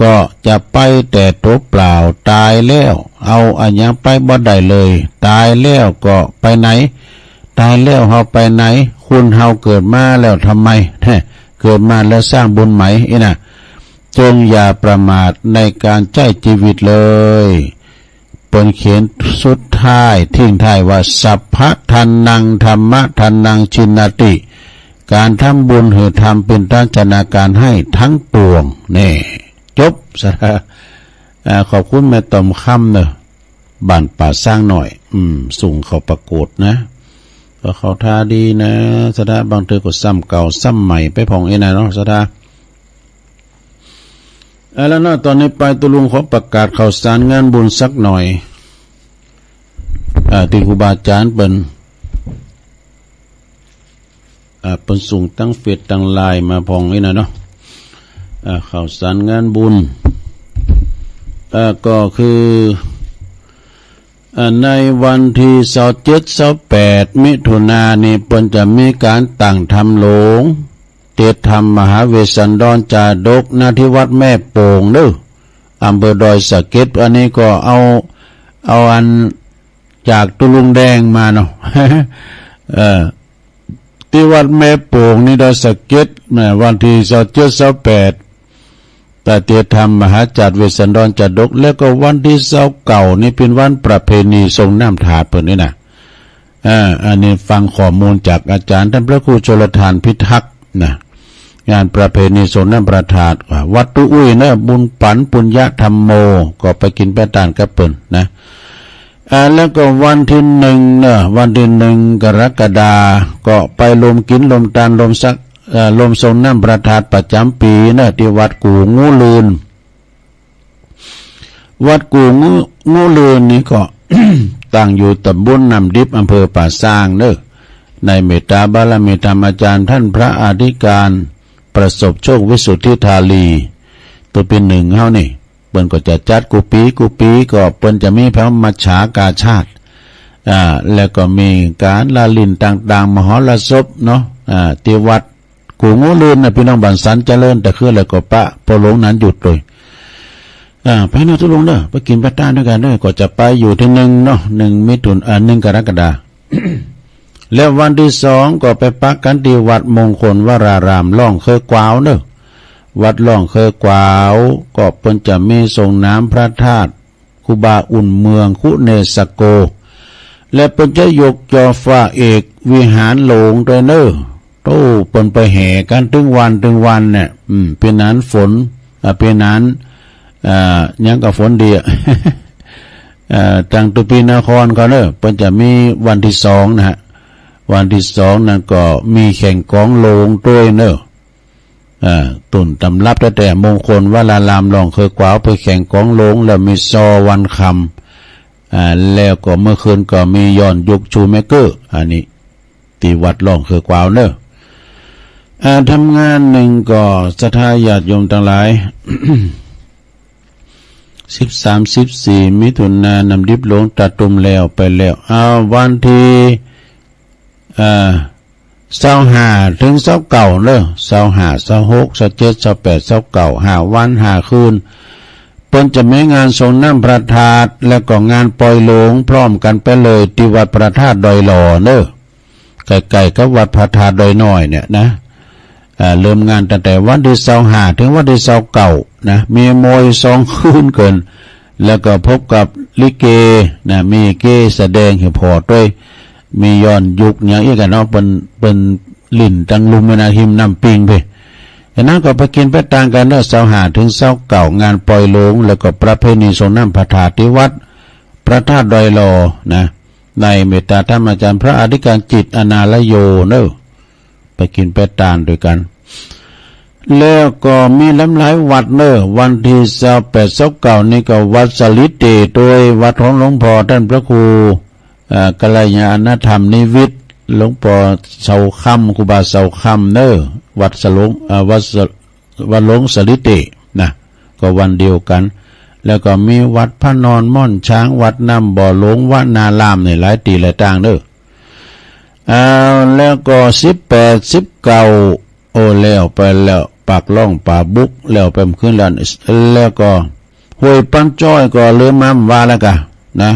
ก็จะไปแต่ตัวเปล่า ตายแล้ว เอาอะหยังไปบ่ได้เลย ตายแล้วก็ไปไหน ตายแล้วเฮาไปไหน คนเฮาเกิดมาแล้วทำไม เกิดมาแล้วสร้างบุญไหม อีนะ จงอย่าประมาทในการใช้ชีวิตเลย เปิ้นเขียนสุดท้าย ทิ้งท้ายว่า สัพพะทานัง ธัมมะทานัง ชินนาติ การทำบุญหื้อธรรมเป็นทรัพย์ชนะการให้ทั้งปวง แน่ จบ สาธุ อ่า ขอบคุณแม่ต๋อมคำเนอะ บ้านป่าช้างน้อย อืม ส่งเข้าประกวดนะ ก็เข้าท่าดีนะ สาธุ บางเทื่อก็ซ้ำเก่าซ้ำใหม่ไปพ่องเอ้ยนะเนาะ สาธุ เอาละเนาะ ตอนนี้ไปตุ๊ลุงขอประกาศข่าวสารงานบุญสักหน่อย อ่า ตี้ครูบาอาจ๋ารย์เปิ้น อ่า เปิ้นส่งตังเฟซตังไลน์มาพ่องเอ้ยนะเนาะ เอ่อข่าวสารงานบุญ เอ่อก็คือเอ่อในวันที่ซาวเจ็ดซาวแปดมิถุนายนนี้เปิ้นจะมีการตั้งธรรมหลวง เตรียมธรรมมหาเวสสันดรจาดก ณ ที่วัดแม่โป่งเด้อ อำเภอดอยสะเก็ด อันนี้ก็เอา เอาอันจากตุลุงแดงมาเนาะ เออ ที่วัดแม่โป่งนี่ดอยสะเก็ดนะ วันที่ซาวเจ็ดซาวแปด ตาเตียธรรมมหาจารย์เวสสันดรจาดก แล้วก็วันที่ซาวเก้านี่เป็นวันประเพณีส่งน้ำพระธาตุเปิ้นนี่นะ อ่า อันนี้ฟังข้อมูลจากอาจารย์ท่านพระครูชลทานพิทักษ์นะ งานประเพณีส่งน้ำพระธาตุ วัดตุอุ้ยนะ บุญปันปุญญธรรมโม ก็ไปกินไปตานกับเปิ้นนะ อ่า แล้วก็วันที่หนึ่งเนอะ วันที่หนึ่งกรกฎาก็ไปรวมกินรวมตานรวมสัก เอ่อ รวมส่งน้ำพระธาตุประจำปีเนอะ ที่วัดกู่งูลื่น วัดกู่งู งูลื่นนี่ก็ ตั้งอยู่ตำบลน้ำดิบ อำเภอป่าซางเนอะ ในเมตตาบารมีธรรมอาจารย์ท่านพระอธิการประสบโชควิสุทธิธารี ตัวปีหนึ่งเฮานี่ เปิ้นก็จะจัดกู้ปีกู้ปี ก็เปิ้นจะมีพระมจฉากาชาด อ่า แล้วก็มีการละเล่นต่างๆ มหรสพเนาะ อ่า ที่วัดกู่งูลื่นนะ พี่น้องบ้านสันเจริญ แต่คือแล้วก็ปะพ่อหลวงนั้นหยุดเลย อ่า ไปเนอะทุกลงเนอะ ไปกินไปต้านด้วยกันเนอะ ก็จะไปอยู่ที่หนึ่งเนาะ หนึ่งมิถุน อ่า หนึ่งกรกฎา แล้ววันที่สองก็ไปปักกันที่วัดมงคลวรารามล่องเคยกวาวเนอะ วัดล่องเคยกวาว ก็เปิ้นจะมีส่งน้ำพระธาตุครูบาอุ่นเมืองคุเนสโก และเปิ้นจะยกจอฟ้าเอกวิหารหลวงด้วยเนอะ โต้เปิ้นไปแห่กันถึงวันถึงวันเนี่ย อืม ปีนั้นฝน อ่า ปีนั้น อ่า ยังก็ฝนดีอะ เอ่อ ทางตุปีนครเขาเนอะ เปิ้นจะมีวันที่สองนะฮะ วันที่สองนั่นก็มีแข่งกลองโหลงด้วยเนอะ เอ่อ ต้นตำรับตั้งแต่มงคลวรารามล่องเคยกวาวไปแข่งกลองโหลง แล้วมีซอวันคำ อ่า แล้วก็เมื่อคืนก็มีย้อนยุคชูเมเกอร์ อันนี้ ที่วัดล่องเคยกวาวเนอะ อ่า ทำงานหนึ่งก็ศรัทธาญาติโยมทั้งหลาย สิบสาม สิบสี่ มิถุนายน น้ำดิบหลวงตาตุ่มแล้วไปแล้ว เอาวันที่ เอ่อ ซาวห้าถึงซาวเก้าเนอะ ซาวห้า ซาวหก ซาวเจ็ด ซาวแปด ซาวเก้า ห้าวันห้าคืน เปิ้นจะมีงานส่งน้ำพระธาตุ แล้วก็งานปล่อยหลวงพร้อมกันไปเลยที่วัดพระธาตุดอยหล่อเนอะ ใกล้ๆกับวัดพระธาตุดอยน้อยเนี่ยนะ อ่า เริ่มงานตั้งแต่วันที่ซาวห้าถึงวันที่ซาวเก้านะ มีมวยสองคืนเกิน แล้วก็พบกับลิเกนะ มีเกแสดงให้พอด้วย มีย้อนยุคอย่างอีกอะเนาะ เปิ้น เปิ้นหลิ้นตังลุ่มแม่น้ำหิมน้ำปิงไป ฉะนั้นก็ไปกินไปตางกันเนอะ ซาวห้าถึงซาวเก้า งานปล่อยหลวง แล้วก็ประเพณีส่งน้ำพระธาตุที่วัดพระธาตุดอยหล่อนะ ในเมตตาธรรมอาจารย์พระอธิการจิตอนาลโยเนอะ ไปกินไปตานด้วยกัน แล้วก็มีหลายๆวัดเนอะ วันที่ซาวแปด ซาวเก้า นี่ก็วัดสาลีเตโตย วัดของหลวงพ่อท่านพระครู เอ่อ กัลยาณธรรมนิวิทย์ หลวงพ่อเสาคำ ครูบาเสาคำเนอะ วัดสลง เอ่อ วัดส วัดหลวงสาลีเตนะ ก็วันเดียวกัน แล้วก็มีวัดพระนอนม่อนช้าง วัดน้ำบ่อหลวงวนาราม นี่หลายตี้หลายตางเนอะ เอา แล้วก็สิบแปด สิบเก้า โอ้ แล้วไปแล้ว ปากล่องป่าบุก แล้วไปเมื่อคืนแล้ว แล้วก็ห้วยปันจ้อยก็ลืมมาว่าแล้วกะนะ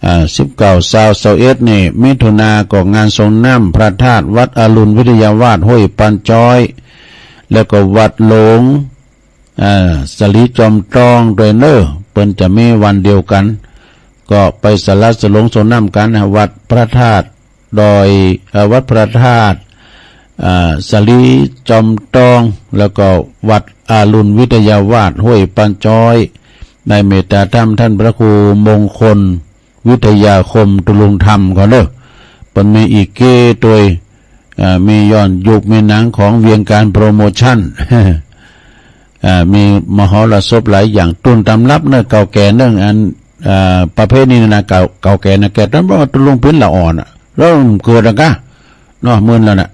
อ่า สิบเก้า ซาว ซาวเอ็ด นี่ มิถุนาก็งานส่งน้ำพระธาตุวัดอรุณวิทยาวาสห้วยปันจ้อย แล้วก็วัดหลวง อ่า สาลีจอมตองด้วยเนอะ เปิ้นจะมีวันเดียวกัน ก็ไปสละสลงส่งน้ำกันนะ วัดพระธาตุดอย เอ่อ วัดพระธาตุ อ่า สาลีจอมตอง แล้วก็วัดอรุณวิทยาวาสห้วยปันจ้อย ในเมตตาธรรมท่านพระครูมงคลวิทยาคมตุลุงธรรมเขาเนอะ เปิ้นมีอีเก้ตัวย อ่า มีย้อนยุค มีหนังของเวียงการโปรโมชั่น อ่า มีมหรสพหลายอย่าง ต้นตำรับเนอะ เก่าแก่เนอะ อัน อ่า ประเพณีนะ เก่า เก่าแก่นะ แก่ตำรับตุลุงปิ้นละอ่อนอะ แล้วเกิดอะกะ เนาะ หมื่นแล้วน่ะ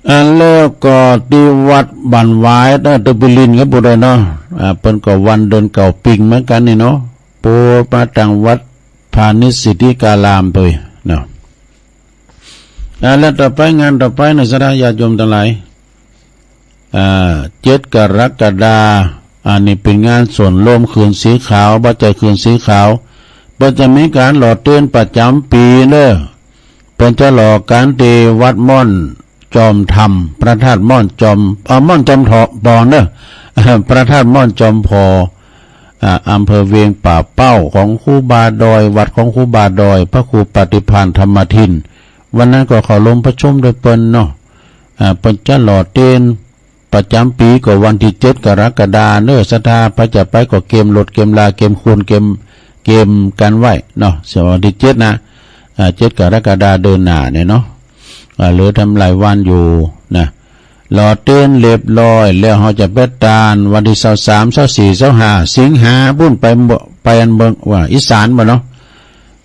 อ่าแล้วก็ที่วัดบ้านหวายนะ ตะปิลินก็พูดได้เนาะ อ่า เปิ้นก็วันเดือนเก้าปิงเหมือนกันนี่เนาะ โปรดมาตั้งวัดพาณิชย์สิทธิการามไปเนาะ อ่า แล้วต่อไปงานต่อไปนะ ศรัทธาญาติโยมทั้งหลาย อ่า เจ็ดกรกฎาคม อันนี้เป็นงานส่วนรวมคืนสีขาว บ่ใจ้คืนสีขาว เปิ้นจะมีการหล่อเตียนประจำปีเด้อ เปิ้นจะหล่อกันที่วัดม่อนจอมธรรม พระธาตุม่อนจอม เอ่อ ม่อนจอมทองเด้อ พระธาตุม่อนจอมทอง อ่า อำเภอเวียงป่าเป้า ของครูบาดอย วัดของครูบาดอย พระครูปฏิภาณธรรมทิน วันนั้นก็เข้าร่วมประชุมด้วยเปิ้นเนาะ อ่า เปิ้นจะหล่อเตียนประจำปีก็วันที่เจ็ดกรกฎาคมเนอะ ศรัทธาใผจะไปก็เกียมรถเกียมลาเกียมคูนเกียม เกียมกันไว้เนาะ สำหรับวันที่เจ็ดนะ อ่า เจ็ดกรกฎาคมเดือนหน้าเนี่ยเนาะ อ่า เหลือทำหลายวันอยู่นะ หล่อเตียนเรียบร้อยแล้ว เฮาจะไปตานวันที่ซาวสาม ซาวสี่ ซาวห้า สิงหา บุญไปบ่ ไปอันเมืองว่าอีสานบ่เนาะ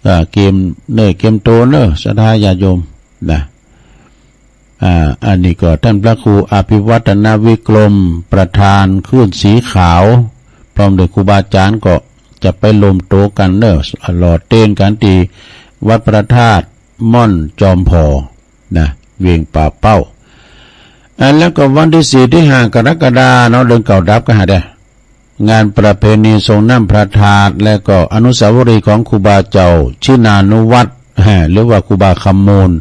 ก็เกียมเนอะ เกียมโตเนอะ ศรัทธาญาติโยมนะ อ่า อันนี้ก็ท่านพระครูอภิวัฒนวิกรม ประธานคลื่นสีขาว พร้อมด้วยครูบาอาจารย์ก็จะไปรวมตัวกันเนอะ หล่อเตียนกันที่วัดพระธาตุม่อนจอมทองนะ เวียงป่าเป้า อ่า แล้วก็วันที่สี่ที่ห้ากรกฎาคมเนาะ เดือนเก้าดับก็หาได้ งานประเพณีส่งน้ำพระธาตุ และก็อนุสาวรีย์ของครูบาเจ้าชินานุวัตร หรือว่าครูบาคำมูล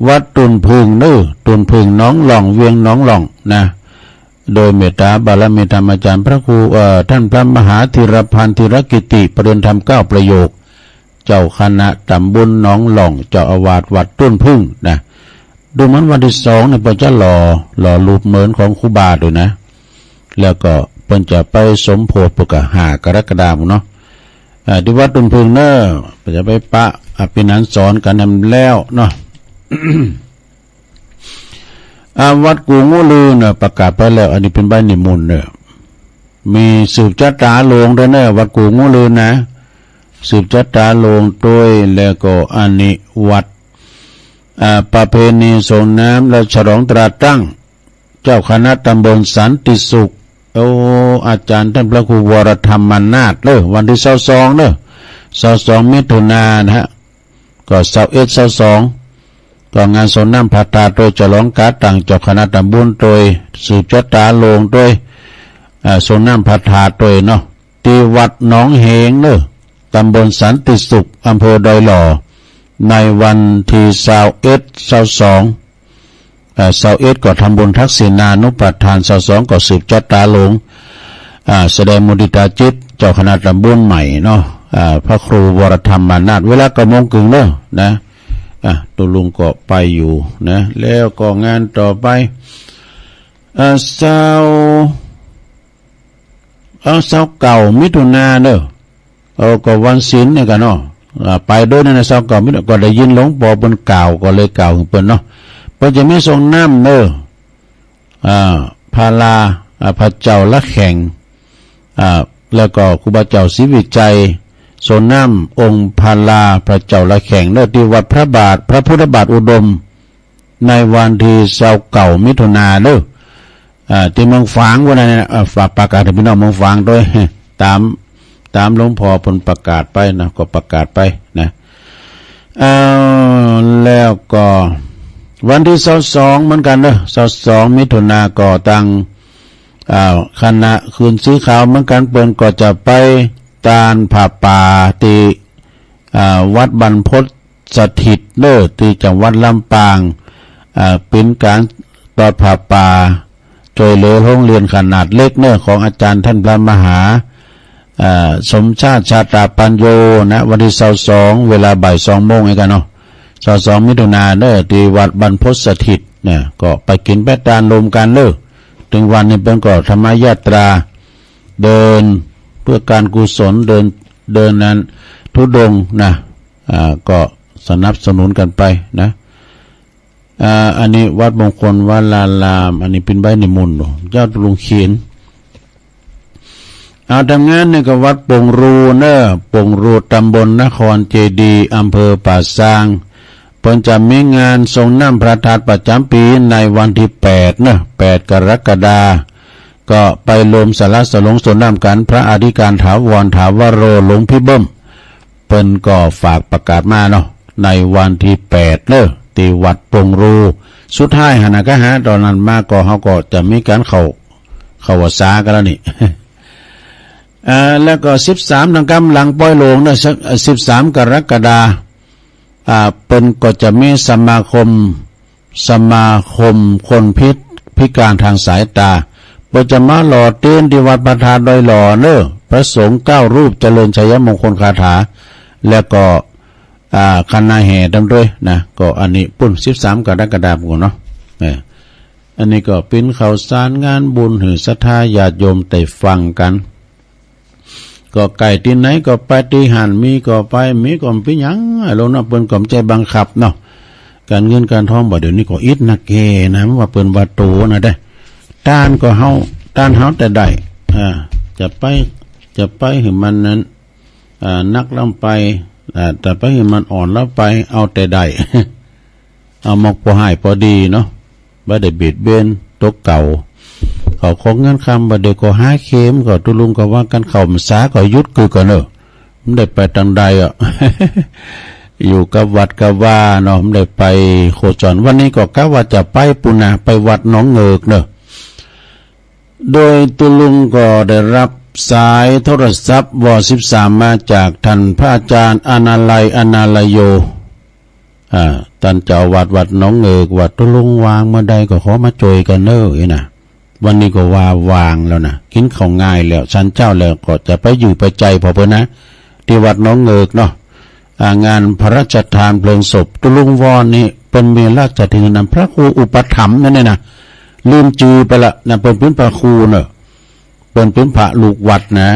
วัดตุนพึงเนอะ ตุนพึงหนองหล่อง เวียงหนองหล่องนะ โดยเมตตาบารมีธรรมอาจารย์พระครู เอ่อ ท่านพระมหาธีรพันธ์ธีรกิติ ประเรียนธรรมเก้าประโยค เจ้าคณะตำบลหนองหล่อง เจ้าอาวาสวัดตุนพึงนะ ดูเหมือนวันที่สองเนี่ยเปิ้นจะหล่อ หล่อรูปเหมือนของครูบาด้วยนะ แล้วก็เปิ้นจะไปสมโภชเปิ้นก็ห้ากรกฎาคมเนาะ อ่า ที่วัดตุนพึงเนอะ เปิ้นจะไปปะอภินันสอนกันนำแล้วเนาะ อ่า วัดกู่งูลือเนอะ ประกาศไปแล้ว อันนี้เป็นใบนิมนต์เนอะ มีสืบชะตาโลงด้วยเนอะ วัดกู่งูลือนะ สืบชะตาโลงด้วย แล้วก็อันนี้วัด อ่า ประเพณีส่งน้ำและฉลองตราตั้ง เจ้าคณะตำบลสันติสุข โอ้ อาจารย์ท่านพระครูวรธรรมนาถเนอะ วันที่ซาวสองเนอะ ซาวสองมิถุนายนนะฮะ ก็ซาวเอ็ด ซาวสอง ก็งานส่งน้ำพระธาตุด้วย ฉลองตราตั้งเจ้าคณะตำบลด้วย สืบชะตาโลงด้วย อ่า ส่งน้ำพระธาตุด้วยเนาะ ที่วัดหนองเหงเนอะ ตำบลสันติสุข อำเภอดอยหล่อ ในวันที่ซาวเอ็ด ซาวสอง อ่า ซาวเอ็ด ก็ทำบุญทักษิณานุปทาน ซาวสอง ก็สืบชะตาโลง อ่า แสดงมุทิตาจิต เจ้าคณะตำบลใหม่เนาะ อ่า พระครูวรธรรมมานาถ เวลาเก้าโมงครึ่งเนอะนะ อ่ะ ตุลุงก็ไปอยู่นะ แล้วก็งานต่อไป อ่า ซาว เออ ซาวเก้ามิถุนาเนอะ เออ ก็วันศีลเนี่ยกันเนาะ อ่า ไปด้วยนะ ซาวเก้ามิถุนา ก็ได้ยินหลวงพ่อเปิ้นกล่าว ก็เลยกล่าวถึงเปิ้นเนาะ เปิ้นจะมีส่งน้ำเนอะ อ่า พระลา อ่า พระเจ้าละแข่ง อ่า แล้วก็ครูบาเจ้าศรีวิชัย ส่งน้ำองค์พระลา พระเจ้าละแข่งเนอะ ที่วัดพระบาท พระพุทธบาทอุดม ในวันที่ซาวเก้ามิถุนาเด้อ อ่า ที่เมืองฝางวันนั้นนะ อ่า ฝากประกาศให้พี่น้องเมืองฝางด้วย ตาม ตามหลวงพ่อเปิ้นประกาศไปนะ ก็ประกาศไปนะ เอ่อ แล้วก็วันที่ซาวสองเหมือนกันเด้อ ซาวสองมิถุนาก็ตัง อ่า คณะคืนสีขาวเหมือนกัน เปิ้นก็จะไปตานผ้าป่าที่ อ่า วัดบรรพตสถิตเนอะ ที่จังหวัดลำปาง อ่า เป็นการตอดผ้าป่า ช่วยเหลือโรงเรียนขนาดเล็กเนอะ ของอาจารย์ท่านพระมหา อ่า สมชาติชาตาปัญโยนะ วันที่ซาวสอง เวลาบ่ายสองโมงเองกันเนาะ ซาวสองมิถุนาเนอะ ที่วัดบรรพตสถิตนะ ก็ไปกินไปตานรวมกันเนอะ ถึงวันนี้เปิ้นก็ธรรมยาตรา เดินเพื่อการกุศล เดิน เดินนั้นธุดงค์นะ อ่า ก็สนับสนุนกันไปนะ อ่า อันนี้วัดมงคลวราราม อันนี้เป็นใบนิมนต์เนาะ เจ้าตุลุงเขียน เอา ทำงานนี่ก็วัดปงรูเนอะ ปงรูตำบลนครเจดีย์ อำเภอป่าซาง เปิ้นจะมีงานส่งน้ำพระธาตุประจำปีในวันที่แปดเนอะ แปดกรกฎา ก็ไปรวมสาระสลงส่งน้ำกัน พระอธิการถาวร ถาวโร หลวงพี่เบิ้ม เปิ้นก็ฝากประกาศมาเนาะ ในวันที่แปดเนอะ ที่วัดปงรู สุดท้ายหั้นนะ ก็หาตอนนั้นมาก็เฮาก็จะมีการเข้า เข้าพรรษากันแล้วนี่ อ่า แล้วก็สิบสาม ทางกำลังปอยหลวงเนอะ สิบสามกรกฎา อ่า เปิ้นก็จะมีสมาคม สมาคมคนพิ พิการทางสายตา เปิ้นจะมาหล่อเตียนที่วัดพระธาตุดอยหล่อเนอะ พระสงฆ์เก้ารูปเจริญชัยมงคลคาถา แล้วก็ อ่า คณะแห่ตามด้วยนะ ก็อันนี้ปุ้นสิบสามกรกฎาคมเนาะ เออ อันนี้ก็ปิ้นข่าวสารงานบุญหื้อศรัทธาญาติโยมได้ฟังกัน ก็ใกล้ที่ไหนก็ไป ที่หั้นมีก็ไป มีก็บ่ปิ้นหยัง ไอ้โลกเนาะ เปิ้นก็บ่ใจ้บังคับเนาะ การเงินการทองบ่าเดี๋ยวนี้ก็อิดนักแก่นะ ว่าเปิ้นว่าโตนะเด้ ต้านก็เฮา ต้านเฮาแต่ได้ อ่า จะไป จะไปหื้อมันนั้น อ่า นักลำไป อ่า แต่ไปหื้อมันอ่อนลำไป เอาแต่ได้ เอามอกพอหายพอดีเนาะ บ่ได้เบียดเบียนตกเก่า เขาของเงินคำบ่าเดี๋ยวก็หาเข็ม ก็ตุลุงก็ว่ากัน เข้าพรรษาก็หยุดกึกก่อนเนอะ บ่ได้ไปตางใดอ่ะ อยู่กับวัดกับวาเนาะ บ่ได้ไปโคจร วันนี้ก็กะว่าจะไปปุ้นนะ ไปวัดหนองเงิกเนอะ โดยตุลุงก็ได้รับสายโทรศัพท์วอสิบสาม มาจากท่านพระอาจารย์อนาลัย อนาลโย อ่า ต้านเจ้าวัดวัดหนองเงิก ว่าตุลุงว่างเมื่อใดก็ขอมาจ่วยกันเนอะ อีนะ วันนี้ก็ว่าว่างแล้วนะ กินข้าวง่ายแล้ว ฉันเจ้าแล้วก็จะไปอยู่ไปใจพอเปิ้นนะ ที่วัดหนองเงิกเนาะ อ่า งานพระราชทานเพลิงศพตุลุงวอนนี่ เปิ้นมีราชทินนามพระครูอุปถัมภ์นั่นเนี่ยนะ ลืมจื่อไปละนะ เปิ้นเป็นพระครูเนอะ เปิ้นเป็นพระลูกวัดนะ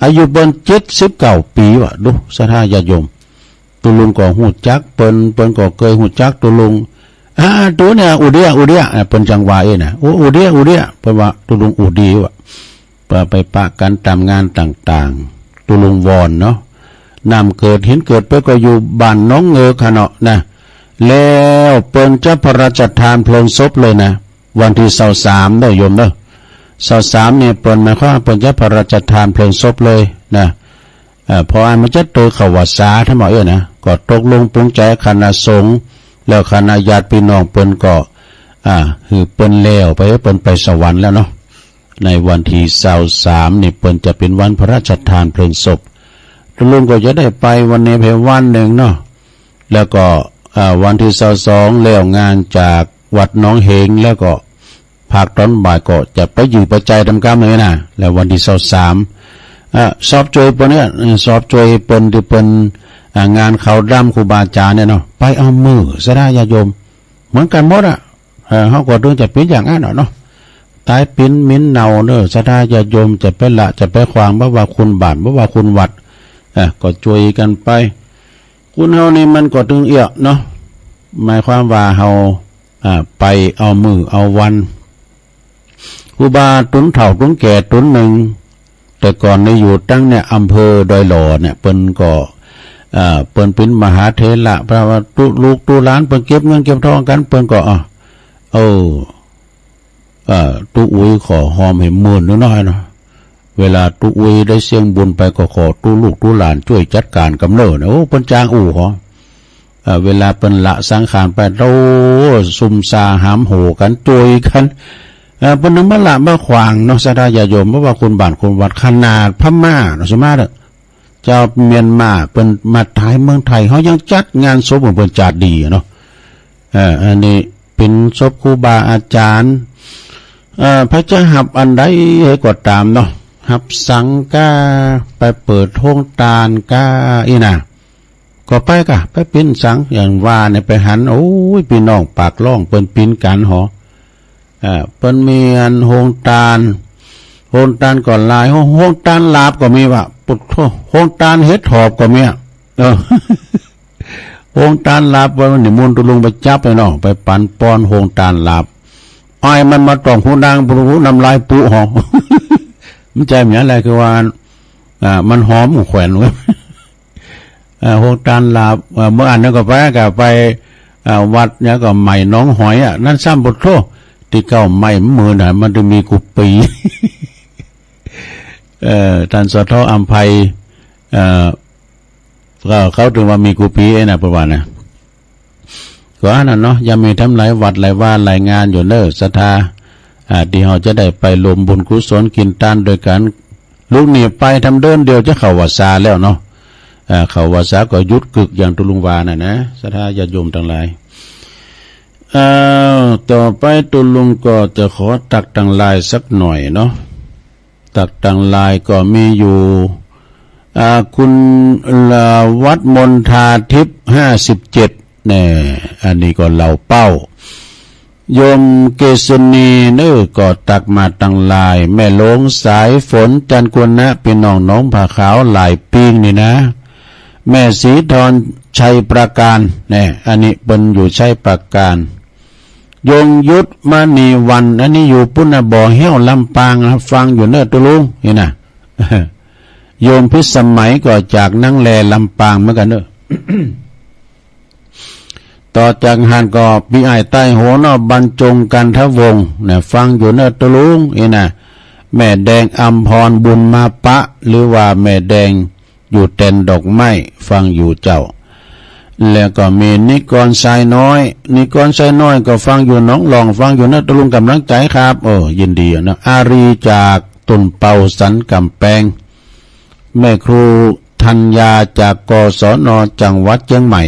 อายุเปิ้นเจ็ดสิบเก้าปีว่ะ ดูศรัทธาญาติโยม ตุลุงก็ฮู้จักเปิ้น เปิ้นก็เคยฮู้จักตุลุง อ่า ตัวเนี่ย อุเดีย อุเดีย อ่า เปิ้นจังว่าเอ้นะ โอ้ อุเดีย อุเดีย เปิ้นว่าตุลุงอุดีว่ะ ไป ไปปะกันตามงานต่างๆ ตุลุงวอนเนาะ น้ำเกิดหินเกิดเปิ้นก็อยู่บ้านหนองเงิกหั้นเนาะนะ แล้วเปิ้นจะพระราชทานเพลิงศพเลยนะ วันที่ซาวสามเด้อโยมเด้อ ซาวสามนี่เปิ้นหมายความว่าเปิ้นจะพระราชทานเพลิงศพเลยนะ เอ่อ พออันมันจะเตอเข้าพรรษาทั้งหมดเอ้ยนะ ก็ตกลงปรงใจคณะสงฆ์ แล้วคณะญาติพี่น้องเปิ้นก็ อ่า หื้อเปิ้นแล้วไป เปิ้นไปสวรรค์แล้วเนาะ ในวันที่ซาวสามนี่เปิ้นจะเป็นวันพระราชทานเพลิงศพ ตุลุงก็จะได้ไปวันนี้ไปวันหนึ่งเนาะ แล้วก็ อ่า วันที่ซาวสองแล้วงานจากวัดหนองเหง แล้วก็ภาคตอนบ่ายก็จะไปอยู่ไปใจตามกำเลยนะ แล้ววันที่ซาวสาม อ่า ซอบจ่วยเปิ้นเนี่ย เออ ซอบจ่วยเปิ้นที่เปิ้น อ่า งานเขาดำครูบาอาจารย์เนี่ยเนาะ ไปเอามือศรัทธาญาติโยม เหมือนกันหมดอ่ะ เออ เฮาก็ต้องจะเป็นอย่างนั้นเนาะ ตายปิ้นเหม็นเน่าเนอะ ศรัทธาญาติโยมจะไปละจะไปขวาง บ่ว่าคุณบ้าน บ่ว่าคุณวัด เออ ก็จ่วยกันไป คุณเฮานี่มันก็ตึงเอี้ยะเนาะ หมายความว่าเฮา อ่า ไปเอามือเอาวัน ครูบาตุนเฒ่าตุนแก่ตุนหนึ่ง แต่ก่อนนี่อยู่ตั้งเนี่ยอำเภอดอยหล่อเนี่ย เปิ้นก็ เอ่อ เปิ้นเป็นมหาเถระ เพราะว่าตุลูกตุหลานเปิ้นเก็บเงินเก็บทองกัน เปิ้นก็ อ่ะ เออ เอ่อ ตุอุ๋ยขอหอมให้หมื่นหนึ่งหน่อยเนาะ เวลาตุอุ๋ยได้เสี้ยงบุญไปก็ขอตุลูกตุหลานช่วยจัดการกำเนิด โอ้ เปิ้นจ้างอู้ขอ เอ่อ เวลาเปิ้นละสังขารไป โอ้ ซุมซาหามโหกัน จ่วยกัน เอ่อ เปิ้นนึกมาละมาขวางเนาะ ศรัทธาญาติโยม บ่ว่าคุณบ้านคุณวัด ขนาดพม่าเนาะ สมมาเด้อ เจ้าเมียนมาเปิ้นมาตายเมืองไทย เฮายังจัดงานศพของเปิ้นจัดดีเนาะ เอ่อ อันนี้เป็นศพครูบาอาจารย์ เอ่อ ไผจะหับอันใดให้ก็ตามเนาะ หับสังกา ไปเปิดโฮงตานกา อี้นะ ก็ไปกะ ไปปิ้นสัง อย่างว่าเนี่ย ไปหัน โอ้ย พี่น้องปากร่องเปิ้นปิ้นกันหอ เอ่อ เปิ้นมีอันโฮงตาน โฮงตานก็หลาย โฮง โฮงตานหลาบก็มีว่ะ ปุดโธ่ โฮงตานเห็ดถอบก็มีอะ เออ โฮงตานหลาบ ว่ามันนิมนต์ตุลุงไปจับไปเนาะ ไปปันปอนโฮงตานหลาบ อ้ายมันมาต้องหูดังปุรู้น้ำลายปุหอ มันใจเหมือนอะไร คือว่า อ่า มันหอมแขวนไว้ เอ่อ โฮงตานหลาบ เอ่อ เมื่ออันนั้นก็ไป ก็ไป อ่า วัดเนี่ยก็ใหม่หนองหอยอ่ะ นั่นซ้ำบ่โทษ ที่เก่าใหม่หมื่นอ่ะ มันจะมีกุฏิ เอ่อ ท่านสอทออัมไพ เอ่อ ก็เขาถึงว่ามีกุฏิเองนะ ประมาณนะ ก็อันนั้นเนาะ ยังมีทำหลายวัดหลายวาหลายงานอยู่เนอะ ศรัทธา อ่า ที่เราจะได้ไปรวมบุญกุศลกินทานโดยกัน ลูกนี่ไปทำเดินเดียวจะเข้าวัสสาแล้วเนาะ อ่า เข้าวัสสาก็หยุดกึกอย่างตุลุงว่าน่ะนะ ศรัทธาญาติโยมทั้งหลาย เอ่อ ต่อไปตุลุงก็จะขอตักตังลายสักหน่อยเนาะ ตักตังลายก็มีอยู่ อ่า คุณ ละวัฒน์มนทาทิพย์ ห้าสิบเจ็ด แน่ อันนี้ก็เหล่าเป้า โยมเกษณีเนอก็ตักมาตังลาย แม่หลวงสายฝน จันทร์กุณะ พี่น้องหนองผาขาวหลายปีงนี่นะ แม่สีทรชัยประการ แน่ อันนี้เปิ้นอยู่ชัยประการ ยงยุทธมณีวัน อันนี้อยู่ปุ้นนะ บ่อแห้วลำปางนะ ฟังอยู่เนอตุลุง นี่นะ โยมพิสมัยก็จากนังแลลำปางเหมือนกันเนอะ ต่อจากหันก็พี่อ้ายใต้หัวเนาะ บรรจงกันทวงศ์นะ ฟังอยู่เนอะตุลุง นี่นะ แม่แดงอัมพรบุญมาปะ หรือว่าแม่แดง อยู่แตนดอกไม้ ฟังอยู่เจ้า แล้วก็มีนิกรทรายน้อย นิกรทรายน้อยก็ฟังอยู่หนองหลอง ฟังอยู่นะ ตะลุงกำลังใจครับ โอ้ ยินดีนะ อารีจากตุ่นเปาสันกำแพง แม่ครูธัญญาจาก กศน จังหวัดเชียงใหม่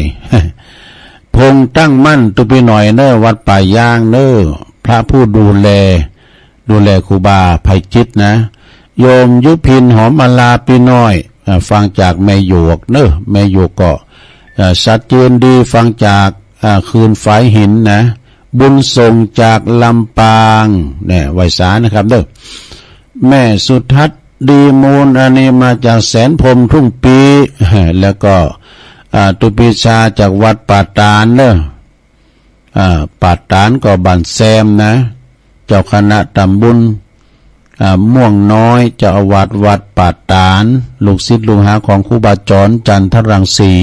พงษ์ตั้งมั่น ตุปีหน่อยเนอ วัดป่ายางเนอ พระผู้ดูแล ดูแลครูบาไพจิตรนะ โยมยุพินหอมมาลาปีน้อย อ่า ฟังจากแม่หยวกเนอะ แม่หยวกก็ อ่า ชัดเจนดี ฟังจาก อ่า คืนฝายหินนะ บุญส่งจากลำปาง เนี่ย ไหว้สานะครับเด้อ แม่สุทัศน์ดีมูล อันนี้มาจากแสนพรหมทุ่งปี แล้วก็ อ่า ตุปีชาจากวัดป่าตาดเนอะ อ่า ป่าตาดก็บ้านแซมนะ เจ้าคณะตำบล อ่า ม่วงน้อย เจ้าอาวาสวัดป่าตาด ลูกศิษย์ลูกหาของครูบาจร จันทรังสี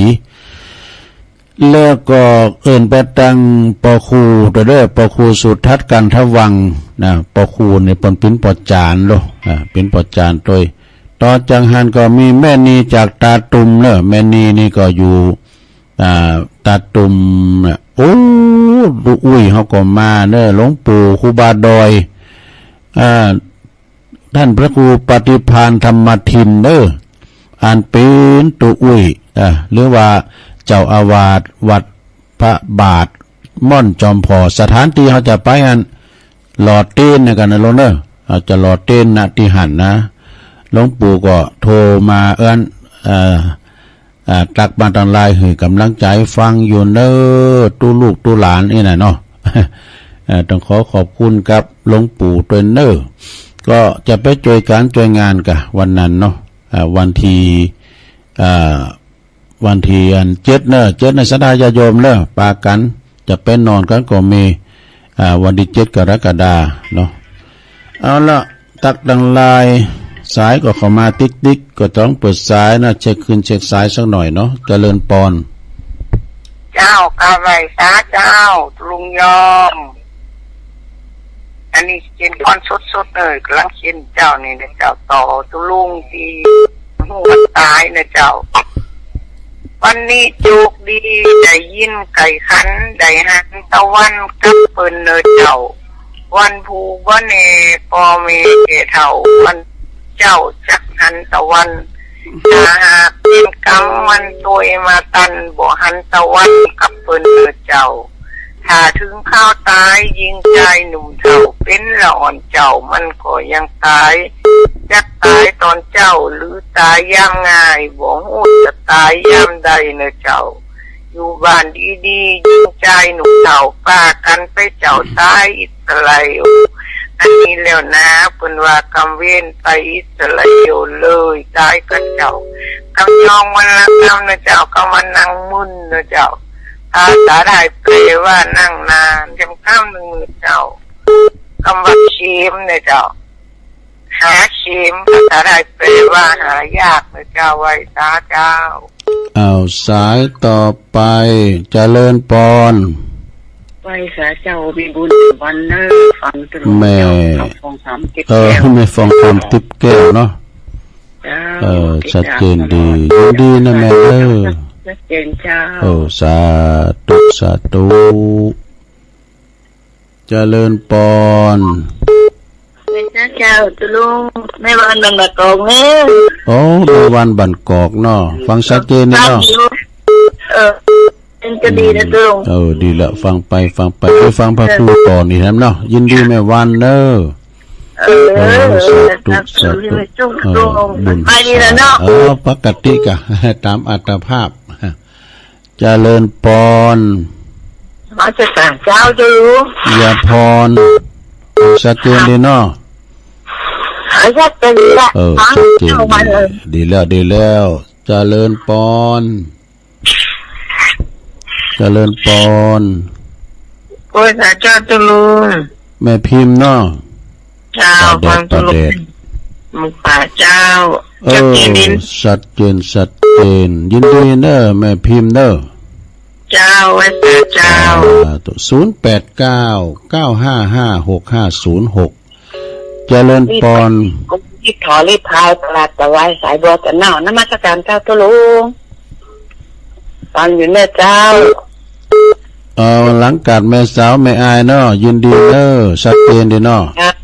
แล้วก็เอิ้นไปตังปอครูเด้อ ปอครูสุทัศน์กันทวังนะ ปอครูนี่เปิ้นปิ้นปอจานโล อ่า ปิ้นปอจานโตย ต่อจากหันก็มีแม่นีจากตาตุ่มเนอะ แม่นีนี่ก็อยู่ อ่า ตาตุ่มน่ะ โอ้ ลูกอุ้ยเขาก็มาเนอะ หลวงปู่ครูบาดอย อ่า ท่านพระครูปฏิภาณธรรมทินเนอะ อันเป็นตุอุ้ย อ่า หรือว่าเจ้าอาวาสวัดพระบาทม่อนจอมผอ สถานที่เขาจะไปอัน หล่อเตียนเนี่ยกันนะหลวงเนอะ อาจจะหล่อเตียนนะที่หันนะ หลวงปู่ก็โทรมาเอิ้น เอ่อ อ่า ตักมาตังลายหื้อกำลังใจฟังอยู่เนอ ตู้ลูกตู้หลานนี่นะเนาะ เอ่อ ต้องขอขอบคุณครับหลวงปู่ตวยเนอ ก็จะไปช่วยการช่วยงานกะวันนั้นเนาะ อ่า วันที่ อ่า วันที่อันเจ็ดเนอ เจ็ดในศรัทธาญาติโยมเนอ ปากัน จะไปนอนกันก็มี อ่า วันที่เจ็ดกรกฎาเนาะ เอาละ ตักตังลาย สายก็เข้ามาติ๊กๆ ก็ต้องเปิดสายนะ เช็คคืนเช็คสายสักหน่อยเนาะ เจริญปอน เจ้า กราบไหว้สาเจ้า ลุงยอม อันนี้เขียนก้อนสดๆ เลย กำลังเขียนเจ้านี่นะเจ้า ต่อตุลุงที่ ฮู้วันตายนะเจ้า วันนี้โจกดีได้ยินไก่ขัน ได้หันตะวันกับเปิ้นเนอเจ้า วันผู้บ่แน่ พ่อแม่แก่เฒ่า วันเจ้าจักหันตะวัน ถ้าหากเป็นกรรมมันตวยมาตัน บ่หันตะวันกับเปิ้นเนอเจ้า ถ้าถึงคราวตาย ยิ่งชายหนุ่มเฒ่า เป็นละอ่อนเจ้า มันก็ยังตาย จักตายตอนเจ้า หรือตายยามง่าย บ่ฮู้จะตายยามใดเนอเจ้า อยู่บ้านดีๆ ยิ่งชายหนุ่มเฒ่า ปากันไปเจ้าตายอิสราเอล อันนี้แล้วนะ เปิ้นว่ากำเวนไปอิสราเอลเลย ตายกับเจ้า กำยองวันละกำเนอเจ้า กำว่านั่งมึนเนอเจ้า ภาษาไทยแปลว่านั่งนาน จำคำหนึ่งเจ้า คำว่าเข็มเนี่ยเจ้า หาเข็ม ภาษาไทยแปลว่าหายากนะเจ้า ไหว้สาเจ้า เอาสายต่อไป เจริญปอน ไหว้สาเจ้า มีบุญวันเนอร์ ฟังตรง แม่ เจ้า เอาฟองสามสิบ เออ แก้ว แม่ฟองสามสิบแก้วเนาะ เจ้า เออ ชัดเจนดี ยินดีนะแม่เออ ชัดเจนเจ้า เออ สาธุ สาธุ เจริญปอน ไหว้สาเจ้า เจ้าตุลุง แม่วันบ้านกอกเนอะ โอ้ แม่วันบ้านกอกเนาะ ฟังชัดเจนดีเนาะ ฟังอยู่ เออ เป็นจะดีนะตุลุง เออ ดีละ ฟังไป ฟังไป ไปฟังพระครูต่อนี่แหมเนาะ ยินดีแม่วันเนอะ เออ เออ สาธุ สาธุ สาธุ เออ บุญ ไปดีแล้วเนาะ เออ ปกติกะ ตามอัตภาพ เจริญปอน มาจากศาลเจ้าอยู่ ยาพร ชัดเจนดีเนาะ เออ ชัดเจนดีละ เออ ชัดเจนดี เอามาเลย ดีแล้ว ดีแล้ว เจริญปอน เจริญปอน โอ้ย สาเจ้าตุลุง แม่พิมพ์เนาะ เจ้า ปาแดด ฟังตุลุง ปาแดด มึงป่าเจ้า เออ ชัดเจนดี ชัดเจน ชัดเจน ยินดีเนอะ แม่พิมพ์เนอะ เจ้า ไหว้สาเจ้า สาธุ ศูนย์แปดเก้า เก้าห้าห้า หกห้าศูนย์หก เจริญปอน รีบถอรีบพายตลาดตะไวสายบัวตะเน่า นมัสการเจ้าตุลุง ฟังอยู่เนอะเจ้า เอ่อ หลังกาดแม่สาวแม่อายเนาะ ยินดีเนอะ ชัดเจนดีเนาะ ครับ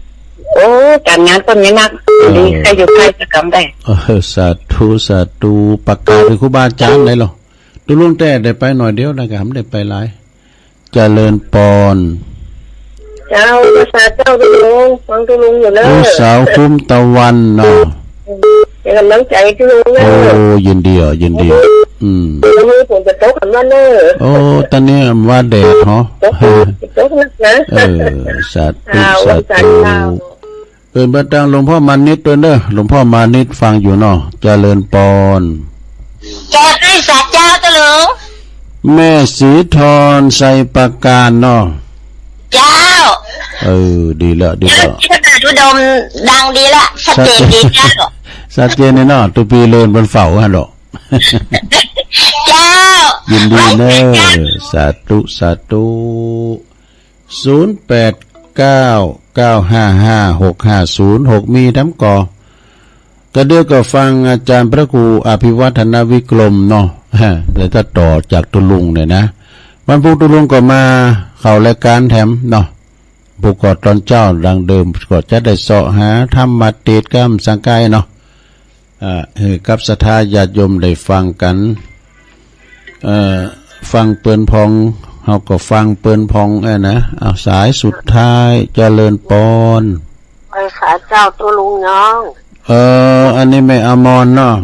โอ้ การงานก็มีนัก เออ ดี ใครอยู่ใครจะกำได้ เออ สาธุ สาธุ ประกาศโดยครูบาอาจารย์เลยเหรอ ตุลุงแต่ได้ไปหน่อยเดียวนะครับ ไม่ได้ไปหลาย เจริญปอน เจ้า ภาษาเจ้าตุลุง ฟังตุลุงอยู่เนอะ ลูกสาวคุ้มตะวันเนาะ เป็นกำลังใจตุลุงเนอะ โอ้ ยินดีอ่ะ ยินดี อืม วันนี้ฝนจะตกกันวันเนอะ โอ้ ตอนนี้ว่าแดดเหรอ ตก ตกนักนะ เออ สาธุ เจ้า สาธุ วันจันทร์เจ้า เอิ้นเปิ้นตังหลวงพ่อมานิดด้วยเนอะ หลวงพ่อมานิดฟังอยู่เนาะ เจริญปอน เจ้าคริสต์เจ้าตุลุง แม่สีทรไซประการเนาะ เจ้า เออ ดีแล้ว ดีแล้ว เจ้าคริสต์อุดมดังดีละ ชัดเจนดีเจ้า ชัดเจนนี่เนาะ ตุปีเลินบนเฝ้าฮะเนาะ เจ้า ยินดีเนอะ สาธุ สาธุ ศูนย์แปดเก้า เก้าห้าห้า หกห้าศูนย์หก มีทั้งก่อ ก็เดี๋ยวก็ฟังอาจารย์พระครูอภิวัฒนวิกรมเนาะ ฮะ แล้วถ้าต่อจากตุลุงเนี่ยนะ วันพุธตุลุงก็มาเข้ารายการแถมเนาะ พวกก็ตอนเช้าดังเดิมก็จะได้เสาะหาธรรมะเทศน์กำสังกายเนาะ อ่า ให้กับศรัทธาญาติโยมได้ฟังกัน เอ่อ ฟังเปิ้นพอง เฮาก็ฟังเปิ้นพอง เอ้ยนะ เอาสายสุดท้าย เจริญปอน ไหว้สาเจ้าตุลุงน้อง เออ อันนี้แม่อมรเนาะ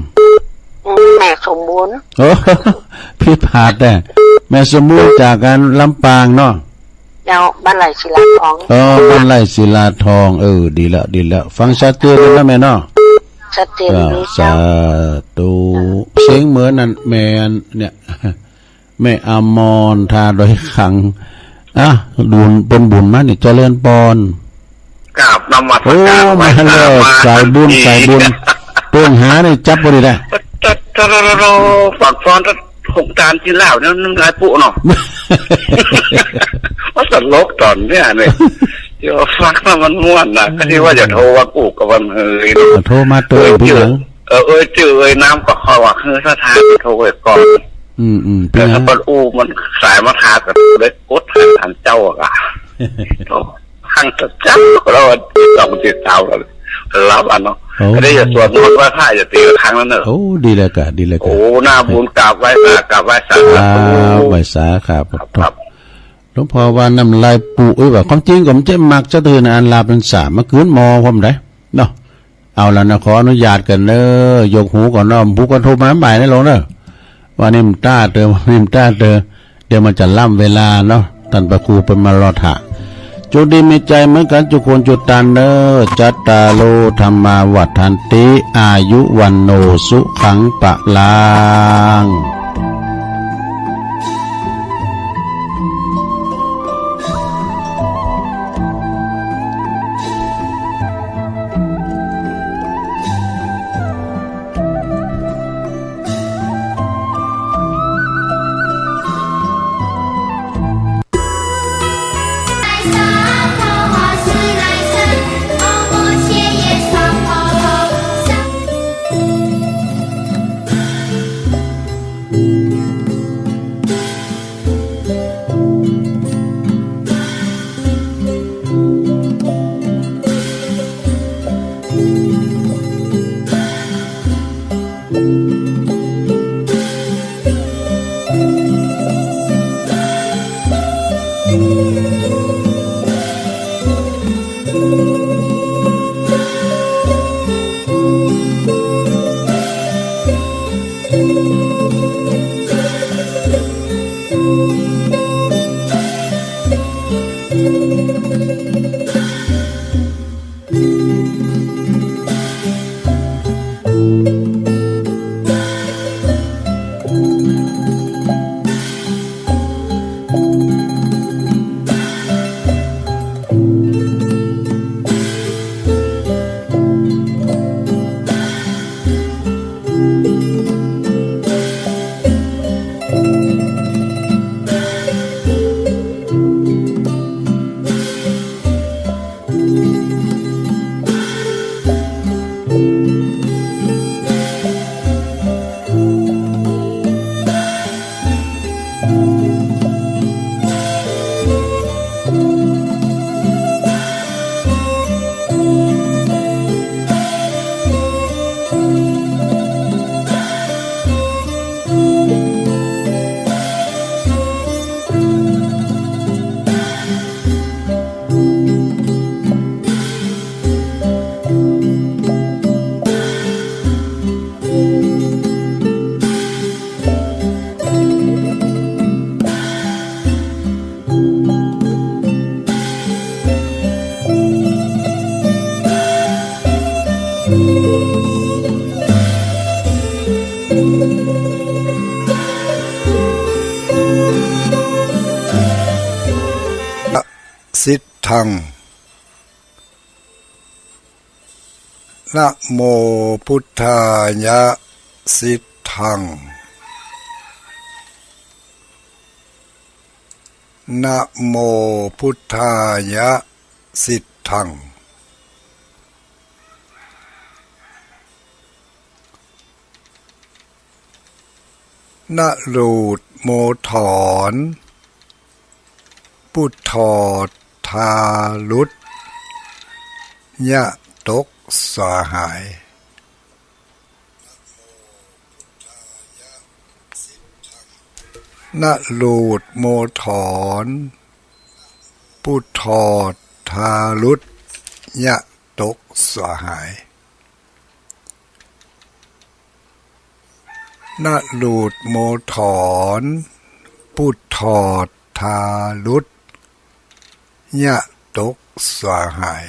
อืม แม่สมบูรณ์ โอ้ ผิดพลาดแน่ แม่สมบูรณ์จากอันลำปางเนาะ เจ้า บ้านไร่ศิลาทอง เออ บ้านไร่ศิลาทอง เออ ดีแล้ว ดีแล้ว ฟังชัดเจนแล้วนะแม่เนาะ ชัดเจน เออ ดีเจ้า สาธุ เสียงเหมือนนั่นแม่เนี่ย แม่อมร ทาดอยขัง อ่ะ บุญ เปิ้นบุญมานี่ เจริญปอน กราบนมัสการ โอ้ มาแล้ว สายบุญ สายบุญ เปิ้นหานี่จับบ่ได้นะ ตะ ตะ ตะ ตะ ตะ ปากซอย หกจานกินเหล้าเนี่ย น้ำลายปุ๊เนาะ ว่าตลกตอนเนี่ยเนี่ย เดี๋ยวฟังแล้วมันม่วนนะ ก็ที่ว่าอย่าโทรว่ากูกับวันเฮยเนาะ โทรมาตัวเองทีหลัง เออ เอ่ยจื้อเอ่ยนามก็ขอว่าคือสถานโทรไว้ก่อน อืม อืม แต่ถ้าเปิ้นอู้มันสายมาทาก็เลยกดให้ทันเจ้าอะ โอ้ ครั้งเจ้าเราติดต่อติดตามกันแล้วอันเนาะ โอ้ ก็ได้อย่าสวดมนต์ไหว้พระอย่าตีละครั้งนั้นเนอะ โอ้ ดีแล้วกะ ดีแล้วกะ โอ้ หน้าบุญกราบไหว้พระกราบไหว้สาธุ ครับ ไหว้สาครับ ครับ หลวงพ่อว่าน้ำลายปู เอ้ย ว่าความจริงก็มันจะมักจะตื่นอันลาเป็นสามมาคืนหมอผมได้เนาะ เอาละนะ ขออนุญาตกันเนอะ ยกหูก่อนเนาะ ผู้ก็โทรมาใหม่นะหลวงเนอะ ว่านี่มันต้าเตอ ว่านี่มันต้าเตอ เดี๋ยวมันจะล้ำเวลาเนาะ ท่านพระครูเปิ้นมารอถ่า จุดีมีใจเหมือนกันจุคนจุตันเนอะ จัตตาโร ธัมมา วัฑฒันติ อายุ วัณโณ สุขัง พลัง Siddhaṃ. Namo buddhāya. Siddhaṃ. Namo buddhāya. Siddhaṃ. นรูดโมถอน ปุถอดทารุต ยะตกสาหาย นรูดโมถอน ปุถอดทารุต ยะตกสาหาย นรูดโมถอน ปุถอดทารุต ยะตกสาหาย